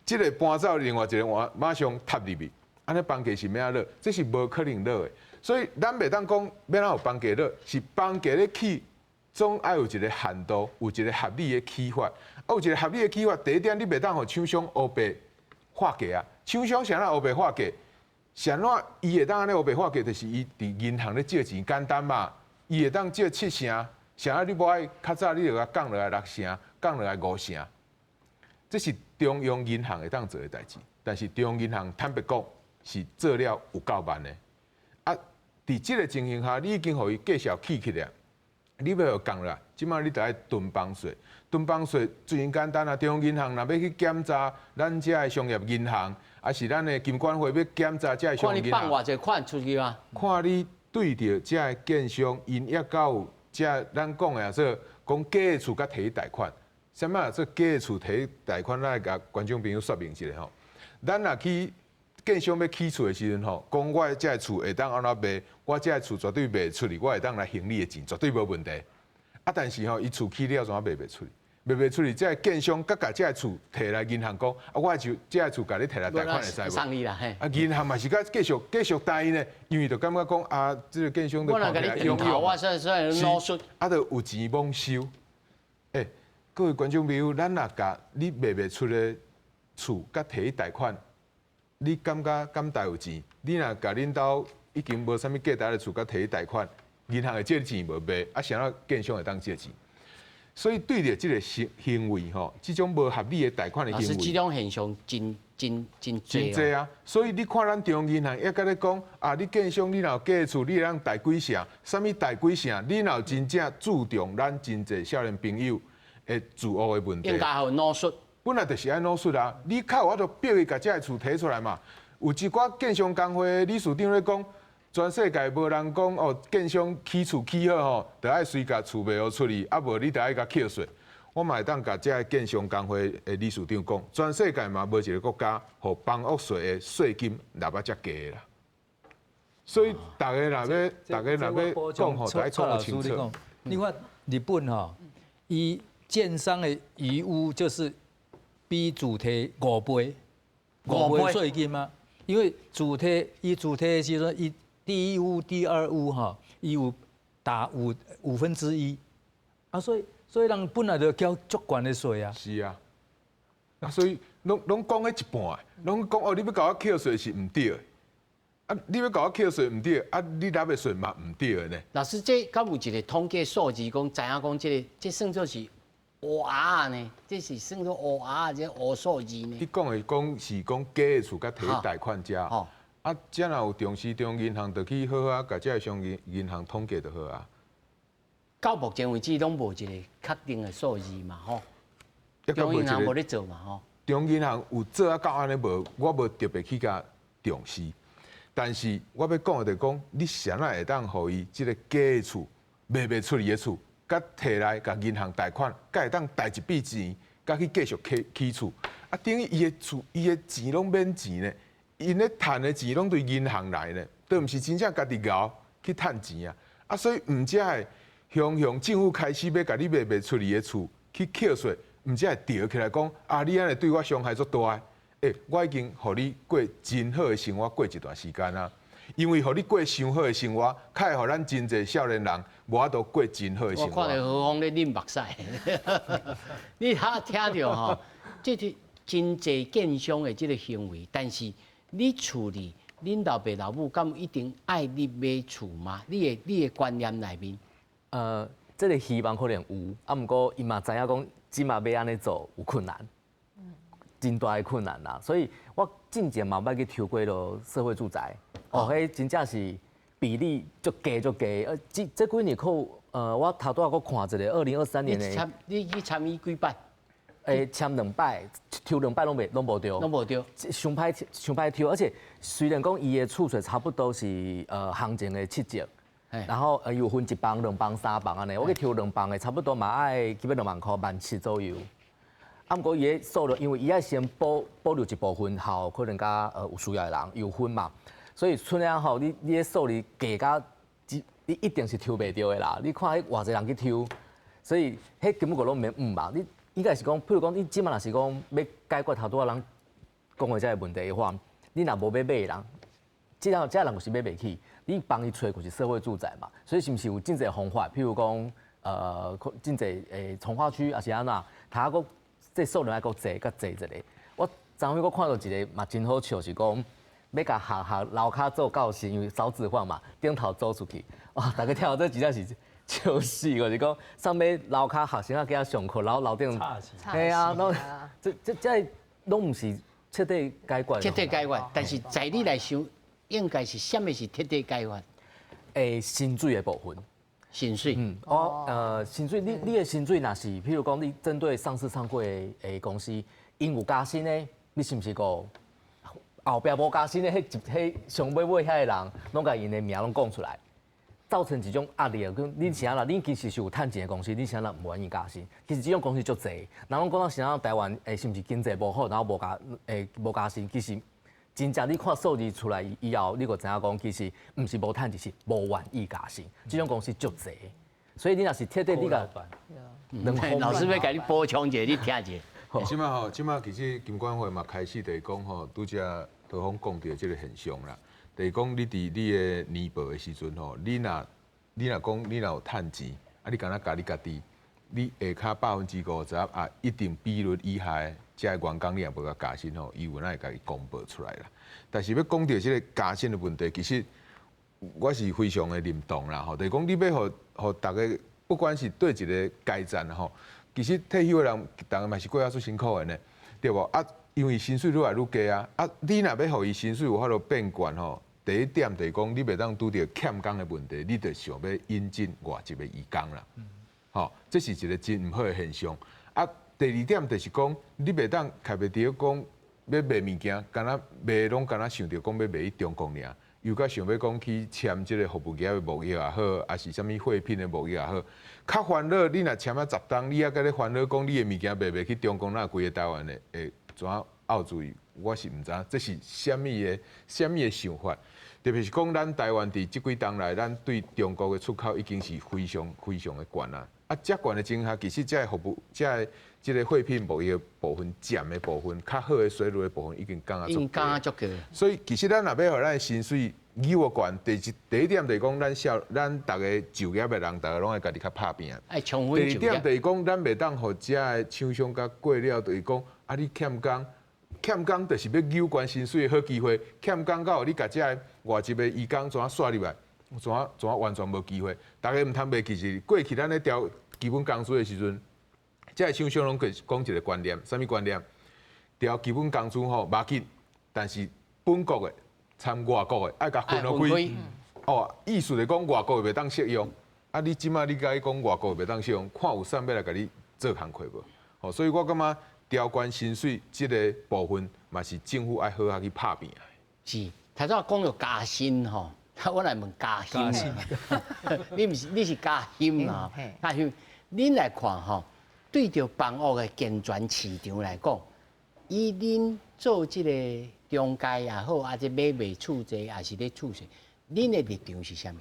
這个搬走，另外一个換馬上插入去，按呢房價是欲按怎落？這是無可能落的。所以咱袂當講欲按怎予房價落，是房價咧起，總愛有一个限度，有一个合理的起法。啊，有一个合理的起法，第一點你袂當予廠商烏白喊價啊！廠商啥物烏白喊價？啥怎伊會當按呢烏白喊價？就是伊佇銀行咧借錢簡單嘛，伊會當借七成，啥你無愛較早你就共降落來六成，降落來五成。這是中央銀行會當做的代誌，但是中央銀行坦白講是做了有夠慢的。啊，佇這个情形下，你已經予伊繼續起起來，你欲予降落來，這馬你著愛囤房稅，囤房稅最簡單啊！中央銀行若欲去檢查咱遮的商業銀行，抑是咱的金管會欲檢查遮的商業銀行，看你放偌濟款出去嗎？看你對著遮的建商，𪜶抑閣有遮咱講的說講假的厝佮提貸款，啥物做假的厝提貸款？咱來共觀眾朋友說明一下吼。咱若去建商欲起厝的時陣吼，講我遮的厝會當按怎賣，我遮的厝絕對賣會出去，我會當來還你的錢，絕對無問題。啊，但是吼，伊厝起了怎賣袂出去？賣袂出去，這个建商閣共遮的厝提來銀行講，啊，我就遮的厝共你提來貸款會使無？送你啦，嘿。啊，銀行嘛是閣繼續繼續答應呢，因為就感覺講啊，這个建商都看起來擁有，是，啊，就有錢罔收。欸，各位觀眾朋友，咱若共你賣袂出的厝閣提去貸款，你感覺敢貸有錢？你若共恁兜已經無啥物價值的厝閣提去貸款，銀行會借你錢無？袂，啊，啥怎建商會當借錢？所以對著這个行行為吼，這種無合理的貸款的行為，這種現象真真真濟真濟啊！所以你看咱中央銀行抑閣咧講啊，你建商你若有假的厝，你會當貸幾成？啥物貸幾成？你若有真正注重咱真濟少年朋友的住屋的問題，應該予努術。本來就是愛努術啊！你較有法度逼伊共這个厝提出來嘛？有一寡建商工會理事長咧講，全世界無人講哦，建商起厝起好吼，就愛隨共厝賣予出去，啊無你就愛共扣稅。我嘛會當共這个建商工會的理事長講，全世界嘛無一个國家，予房屋稅的稅金納啊遮低啦。所以逐家若欲，逐家若欲講吼，就愛講清楚。你看日本吼，伊建商的餘屋就是比主體五倍，五倍稅金嗎？因為主體伊主體的時陣，伊第一屋、第二屋吼，伊有打五五分之一，啊，所以所以人本來就繳足懸的稅啊。是啊，啊所以攏攏講彼一半，攏講哦，你欲共我扣稅是毋對的，啊，你欲共我扣稅毋對，啊，你納的稅嘛毋對的呢。老師，這敢有一個統計數字講，知影講這個，這算做是烏鴉呢？這是算做烏鴉，這烏數字呢？你講的講是講假的厝佮提貸款遮，啊，這若有重視中央銀行，就去好好啊，共這个商業銀行統計就好啊。到目前為止，攏無一個確定的數字嘛，吼。中央銀行無咧做嘛，吼。中央銀行有做啊，到按呢無，我無特別去共重視。但是我欲講的就是講，你啥若會當予伊這个假的厝賣袂出去的厝，佮提來共銀行貸款，佮會當貸一筆錢，佮去繼續起起厝。啊，等於伊的厝，伊的錢攏免錢呢，𪜶咧趁的錢攏對銀行來呢，都毋是真正家己𠢕去趁錢啊。啊，所以毋才會雄雄政府開始欲共你賣袂出去的厝去扣稅，毋才會著起來講啊，你按呢對我傷害足大的。欸，我已經予你過真好的生活過一段時間啊，因為予你過傷好的生活，較會予咱真濟少年人無法度過真好的生活。我看著何峰咧忍目屎，你哈聽著吼，這是真濟建商的這个行為，但是你厝裡恁老爸老母敢有一定愛你買厝嗎？你的觀念內面？這个希望可能有，啊，毋過伊嘛知影講，這馬欲按呢做有困難，真大的困難啦。所以我進前嘛捌去抽過囉社會住宅，哦，彼真正是比例足低足低。這這幾年靠，我頭拄仔閣看一个2023年的，你去參與幾擺？欸，簽兩擺，抽兩擺攏袂攏無著，攏無著，傷歹傷歹抽，而且雖然講伊的厝稅差不多是行情的七折。然後有分一房、兩房、三房按呢，我去抽兩房的，差不多嘛愛起碼2萬箍，1.7萬左右。啊，毋過伊的數量，因為伊愛先保保留一部分，予可能較有需要的人有分嘛，所以賰了吼，你你的數字加甲，你一定是抽袂著的啦。你看彼偌濟人去抽，所以彼根本就攏免毋嘛。你應該是講，譬如講，你這馬若是講欲解決頭拄仔人講的這个問題的話，你若無欲買的人，這樣這人就是買袂起。你幫伊揣就是社會住宅嘛，所以是毋是有真濟方法？譬如講，真濟誒重劃區，抑是按怎，他閣這數量愛閣濟，閣濟一个。我昨昏閣看到一個嘛真好笑，是講欲共學校樓跤做教室，因為少子化嘛，頂頭租出去。哇，大家聽到這真正是笑死，就是講啥物樓跤學生仔囝上課，然後樓頂，嘿啊，攏這這這攏毋是徹底解決。徹底解決，但是在你來想。應該是啥物是徹底解決？欸，薪水的部分，薪水，嗯，哦，薪水，你你的薪水若是，譬如講你針對上市上櫃的公司，𪜶有加薪的，你是毋是閣後壁無加薪的，彼一彼上尾尾遐个人，攏共𪜶的名攏講出來，造成一種壓力。講恁是按怎？恁其實是有趁錢的公司，恁是按怎毋願意加薪？其實這種公司足濟，人攏講到是按怎台灣欸，是毋是經濟無好，然後無加欸無加薪，其實。真正你看數字出來以後，你就知影講，其實毋是無趁錢，是無願意加薪。這種公司足濟，所以你若是徹底你共，老師欲共你補充一下，你聽一下。這馬吼，這馬其實金管會嘛開始就是講吼，拄才桃峰講著這个現象啦。就是講你佇你的年報的時陣吼，你若你若講你若有趁錢，啊你敢若共你家己，你下跤50%啊，一定比率以下的這个員工，你也無共加薪吼，伊有哪會共伊公布出來啦。但是欲講著這个加薪的問題，其實我是非常的認同啦吼。就是講你欲予予逐个，不管是佗一个階層吼，其實退休的人，逐个嘛是過啊足辛苦的呢，對無？啊，因為薪水愈來愈低啊，啊，你若欲予伊薪水有法度變懸吼，第一點就是講，你袂當拄著欠工的問題，你就想欲引進外籍的移工啦。吼，這是一个真毋好的現象。啊，第二點就是講，你袂當開袂著講欲賣物件，敢若賣攏敢若想著講欲賣去中國爾，又閣想欲講去簽這个服務業的貿易也好，抑是啥物貨品的貿易也好，較煩惱。你若簽啊十冬，你猶閣咧煩惱講你的物件賣袂去中國，哪規个台灣的會怎拗注意？我是毋知影這是啥物的啥物的想法。特別是講咱台灣佇這幾冬來，咱對中國的出口已經是非常非常的懸啊！啊，遮懸的情況下，其實這个服務、這个這个貨品貿易的部分佔的部分，較好的稅率的部分已經降啊足低。降啊足低。所以其實咱若欲予咱的薪水扭懸，第一點就是講咱少咱逐个就業的人，逐个攏愛家己較拍拚。愛充分就業。第二點就是講，咱袂當予遮的廠商共過了，就是講啊，你欠工，欠工就是欲扭懸薪水的好機會，欠工到予你共遮的外籍的移工怎啊煞入來，怎啊怎啊完全無機會。逐家毋通袂記是過去咱咧調基本工資的時陣，遮的廠商攏講一个觀念，啥物觀念？調基本工資吼，無要緊，但是本國的參外國的愛共分予開。哦，意思就講外國的袂當適用。啊，你這擺你共伊講外國的袂當適用，看有啥欲來共你做工課無？吼，所以我感覺調懸薪水這个部分，嘛是政府愛好好去拍拚的。是，頭先講著加薪吼，我來問加薪。你毋是你是加薪啊？加薪，恁來看吼，對著房屋的健全市場來講，以恁做這个中介也好，抑是買賣厝者，抑是咧厝稅，恁的立場是啥物？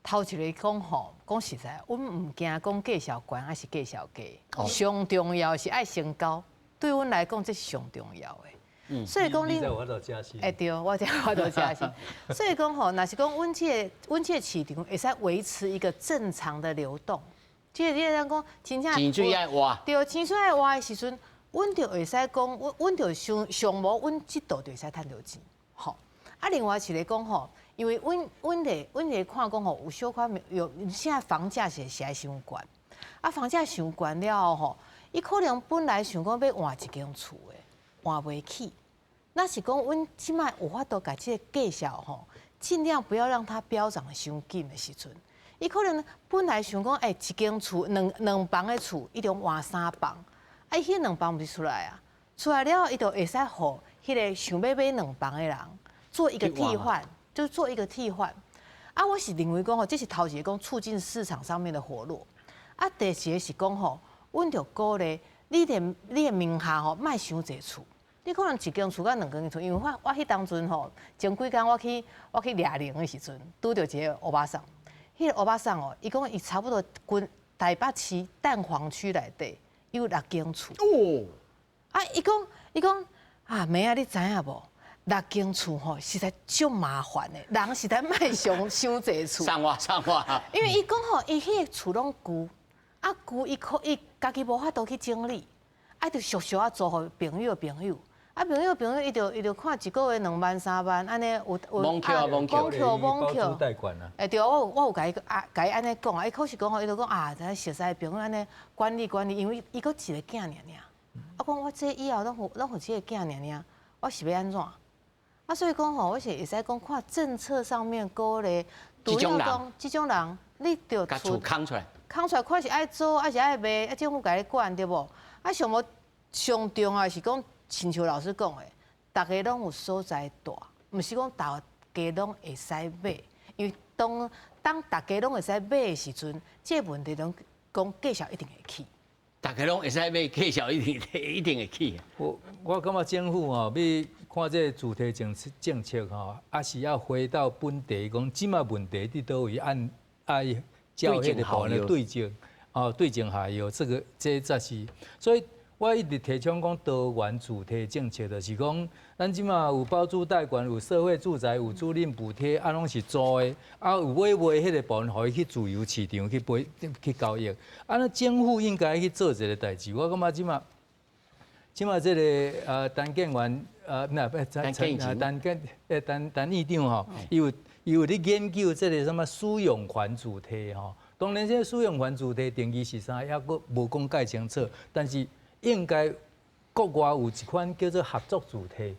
頭一个講吼，講實在，阮毋驚講價數懸抑是價數低，上重要是愛成交，對阮來講這是上重要的。所以講恁，欸對，我才有法度加薪。所以講吼，若是講阮這个市場會使維持一個正常的流動，這個你會當講真正錢水愛活，對，錢水愛活的時陣，阮就會使講，阮就上上無，阮這度就會使趁著錢，吼。啊，另外一个講吼，因為阮咧看講吼，有小可有現在房價是實在傷懸，啊，房價傷懸了後吼，伊可能本來想講欲換一間厝的，換袂起。若是講阮這擺有法度共這个價數吼，盡量不要讓它飆漲傷緊的時陣，伊可能本來想講，欸，一間厝兩房的厝，伊就換三房，啊，伊彼兩房毋是出來啊，出來了後，伊就會使予彼个想欲買兩房的人做一個替換，就做一個替換。啊，我是認為講吼，這是頭一個講促進市場上面的活絡。啊，第二個是講吼，阮著鼓勵你的名下吼，莫傷濟厝。你可能一間厝佮兩間厝，因為我彼當陣吼，前幾工我去掠龍的時陣，拄著一个歐巴桑。彼个歐巴桑哦，伊講伊差不多規台北市蛋黃區內底有六間厝。哦。啊，伊講啊，妹仔你知影無？六間厝吼，實在足麻煩的，人實在莫傷傷濟厝。送我送我。因為伊講吼，伊彼个厝攏舊，啊舊伊可伊家己無法度去整理，啊就俗俗仔租予朋友的朋友。啊，朋友朋友，伊就看一个月2萬3萬，按呢有有罔扣啊罔扣，罔扣罔扣。貸款啊。欸對，我有共伊啊，共伊按呢講啊，伊可是講吼，伊就講啊，咱熟似朋友按呢管理管理，因為伊閣一个囝爾爾。啊，講我這以後攏予這个囝爾爾，我是欲按怎？啊，所以講吼，我是會使講看政策上面鼓勵，這種人，這種人，你著共厝空出來，空出來看是愛租抑是愛賣，啊政府共你管對無？啊，上無上重要是講。親像老師講的，逐家攏有所在蹛，毋是講逐家攏會使買，因為當逐家攏會使買的時陣，這個問題攏講價數一定會起。逐家攏會使買，價數一定會起。我感覺政府吼，欲看這個住宅政策吼，抑是要回到本地，講這擺問題佇佗位按愛照彼個部分的對症，哦，對症下藥，這個這才是所以。我一直提倡講多元住宅政策，就是講，咱這馬有包租代管，有社會住宅，有租賃補貼，啊，攏是租的，啊，有買賣彼個部分，予伊去自由市場去買去交易。啊，那政府應該去做一个代誌。我感覺這馬，這馬這个陳建元，那不陳陳陳建陳陳議長吼，伊有咧研究這个啥物使用權住宅吼。當然，這个使用權住宅定義是啥，抑閣無講介清楚，但是。應該國外有一款叫做合作住宅，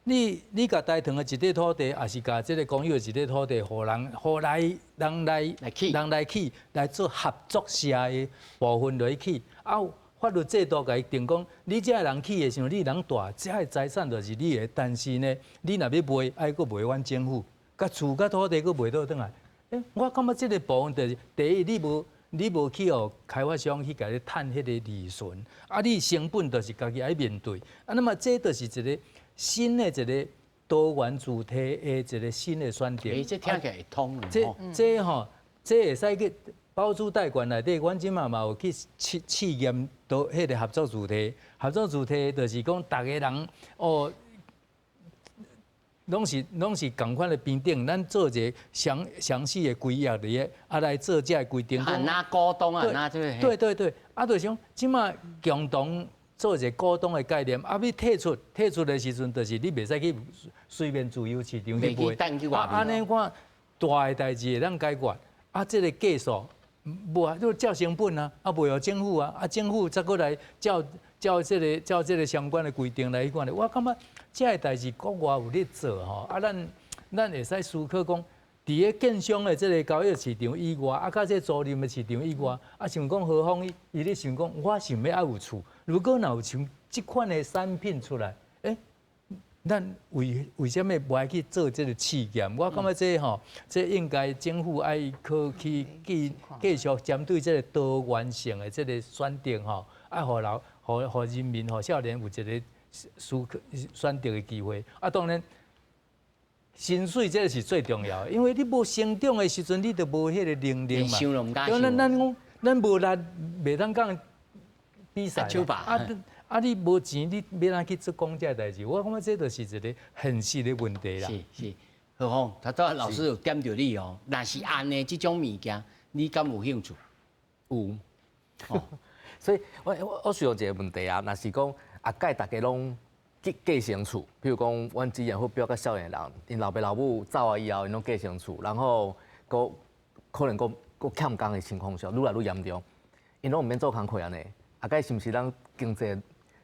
你共大同的一塊土地，抑是共這个公有的一塊土地，予人予來人來人來起來做合作社的部分來起，啊，法律制度共伊定講，你這人起的時候，你人蹛，這个財產就是你的，但是呢，你若欲賣，愛閣賣阮政府，共厝佮土地閣賣倒轉來。欸，我感覺這个部分就是第一，你無去予開發商去共你趁彼个利潤，啊，你成本就是家己愛面對。啊，那麼這就是一个新的一个多元主體的一个新的選擇。欸，這聽起來會通。這吼，這會使去包租代管內底，阮這馬嘛有去試試驗到彼个合作住宅。合作住宅就是講，逐个人哦，攏是仝款的平等，咱做一个詳詳細的規約佇咧，啊來做這个規定。啊，若股東啊，若這個。對對對，啊，就是講這馬共同做一個股東的概念，啊，欲退出退出的時陣，就是你袂使去隨便自由市場去賣。啊，按呢看大的代誌會當解決，啊，這個價數無啊，就照成本啊，啊，袂予政府啊，啊，政府再閣來照照這個照這個相關的規定來彼款的，我感覺這个代誌國外有咧做吼，啊，咱咱會使思考講，佇咧建商的這個交易市場以外，啊，佮這租賃的市場以外，啊，像講何方伊伊咧想講，我想欲愛有厝，如果若有像這款的產品出來，欸，咱為為啥物無愛去做這個試驗？我感覺這吼，這應該政府愛去去繼繼續針對這個多元性的這個選擇吼，愛予人，予予人民、予少年有一個思考選擇的機會。啊，當然薪水這個是最重要的，因為你無成長的時陣，你就無彼個能力嘛。對，咱咱講，咱無力，袂當講比賽。啊啊！你無錢，你欲按怎去做講這代誌？我感覺這就是一個現實的問題啦。是是，何況頭拄老師有點著你哦。若是按呢這種物件，你敢有興趣？有。所以我我我想一個問題啊，若是講啊，蓋大家攏繼繼承厝，比如講，阮之前會比較少年人，𪜶老爸老母走啊以後，𪜶攏繼承厝，然後閣可能閣閣欠工的情況下，愈來愈嚴重，𪜶攏毋免做工課按呢，啊，蓋是毋是咱經濟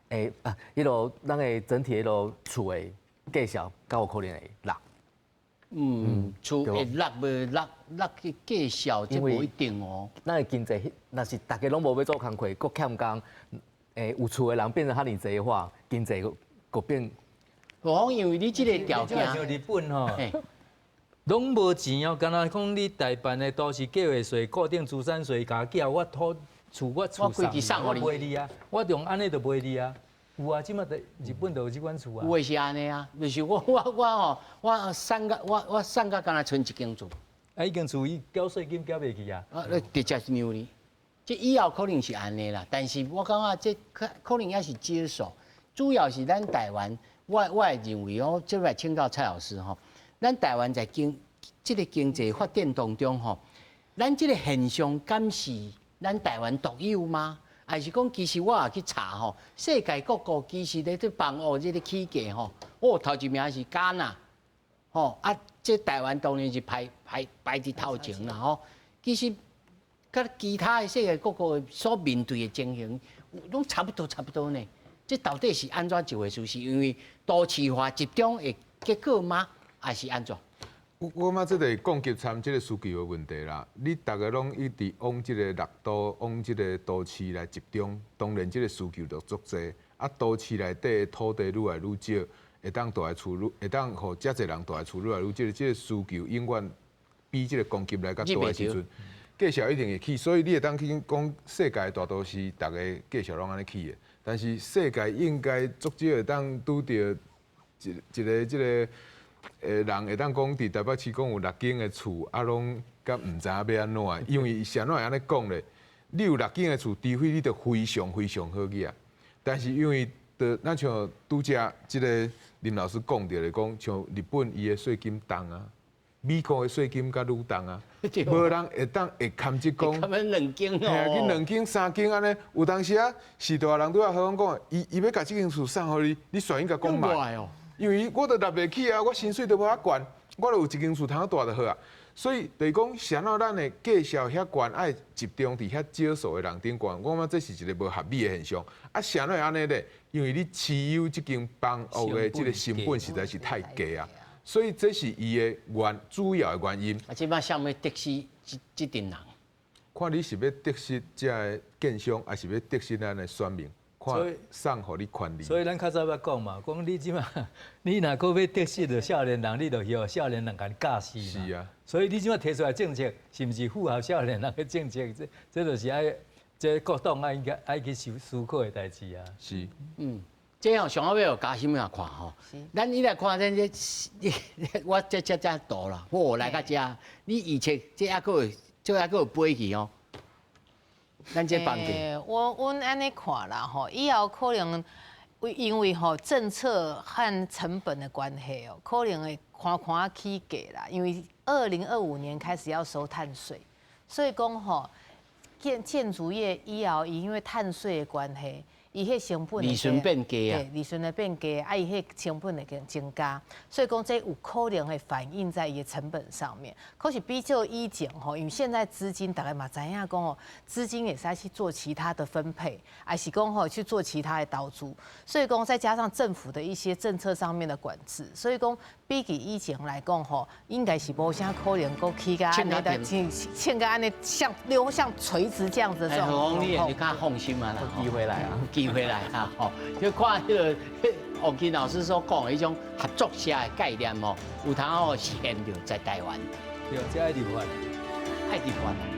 會啊？彼個咱的整體彼個厝的價數，較有可能會落？嗯，厝會落袂落落去價數，這無一定哦。咱的經濟，若是逐家攏無欲做工課，閣欠工，會有厝的人變成較爾濟的話，經濟閣閣變。無，因為你這個條件。像日本吼，攏無錢哦，敢若講你大阪的都市計劃稅、固定資產稅加繳，我土厝我厝送，我賣你啊，我用按呢就賣你啊。有啊，這馬佇日本就有這款厝啊。有的是按呢啊，就是我我我吼，我送甲我我送甲敢若賰一間厝。啊，彼間厝伊繳稅金繳袂去啊。啊，你直接讓你，這以後可能是按呢啦，但是我感覺這可可能也是少數，主要是咱台灣，我我會認為哦，這擺請教蔡老師吼，咱台灣在經這個經濟發展當中吼，咱這個現象敢是咱台灣獨有嗎？還是講，其實我也去查吼，世界各國其實咧這房屋這個起價吼，哦，頭一名是加納，吼啊，這台灣當然是排排排佇頭前啦吼。其實，佮其他的世界各國所面對的情形，攏差不多差不多呢。這到底是按怎一回事？是因為都市化集中的結果嗎？還是按怎？我我感覺這個供給摻這個需求的問題啦。你逐家攏一直往這個六都、往這個都市來集中，當然這個需求就足濟。啊，都市內底的土地愈來愈少，會當蹛的厝愈，會當予遮濟人蹛的厝愈來愈少，這個需求永遠比這個供給來較大的時陣，價數一定會起。所以你會當去講世界大都市，逐家價數攏按呢起的。但是世界應該足少會當拄著一一個這個。欸，人會當講佇台北市講有六間的厝，啊，攏敢毋知影欲按怎？因為是按怎會按呢講咧？你有六間的厝，除非你著非常非常好額。但是因為著咱像拄才這個林老師講著咧，講像日本伊的稅金重啊，美國的稅金閣愈重啊，無人會當會堪這講。他們兩間哦。嘿啊，去兩間三間按呢，有當時啊，是大人拄仔好講，伊伊欲共這間厝送予你，你煞應共講賣。因為我都納袂起啊，我薪水都無遐懸，我就有一間厝通蹛就好啊。所以就是講，是按怎咱的價數遐懸，愛集中佇遐少數的人頂懸，我感覺這是一個無合理的現象。啊，是按怎會按呢咧？因為你持有這間房屋的這個成本實在是太低啊，所以這是伊的原主要的原因。啊，這擺啥欲得失這這陣人？看你是欲得失這个建商，還是欲得失咱的選民？看送予你權利。所以咱較早捌講嘛，講你這馬，你若閣欲得失著少年人，你就予少年人共你教死嘛。是啊。所以你這馬提出來政策，是毋是符合少年人的政策？這這就是愛，這各黨愛應該愛去思思考的代誌啊。是。嗯，這吼上後尾有加心來看吼。咱你來看咱這，我這這這圖啦，我來到遮，你預測這猶閣會，這猶閣會飛去哦。咱這房價，欸，我阮按呢看啦吼，以後可能因為吼政策和成本的關係哦，可能會看看起價啦。因為2025年開始要收碳稅，所以講吼建築業以後，伊因為碳稅的關係，伊彼成本利潤變低啊。對，利潤會變低，啊，伊彼成本會增加，所以講這有可能會反映在伊的成本上面。可是比較以前吼，因為現在資金大家嘛知影講哦，資金會使去做其他的分配，還是講吼去做其他的投資，所以講再加上政府的一些政策上面的管制，所以講比起以前來講吼，應該是無啥可能閣起價按呢，凊到按呢像流向垂直這樣子的狀況。你較放心啊，機會來啊。機會來啊！吼，就看彼个王金老師所講的彼種合作社的概念哦，有通哦實現著在台灣。對，這愛立法，愛立法。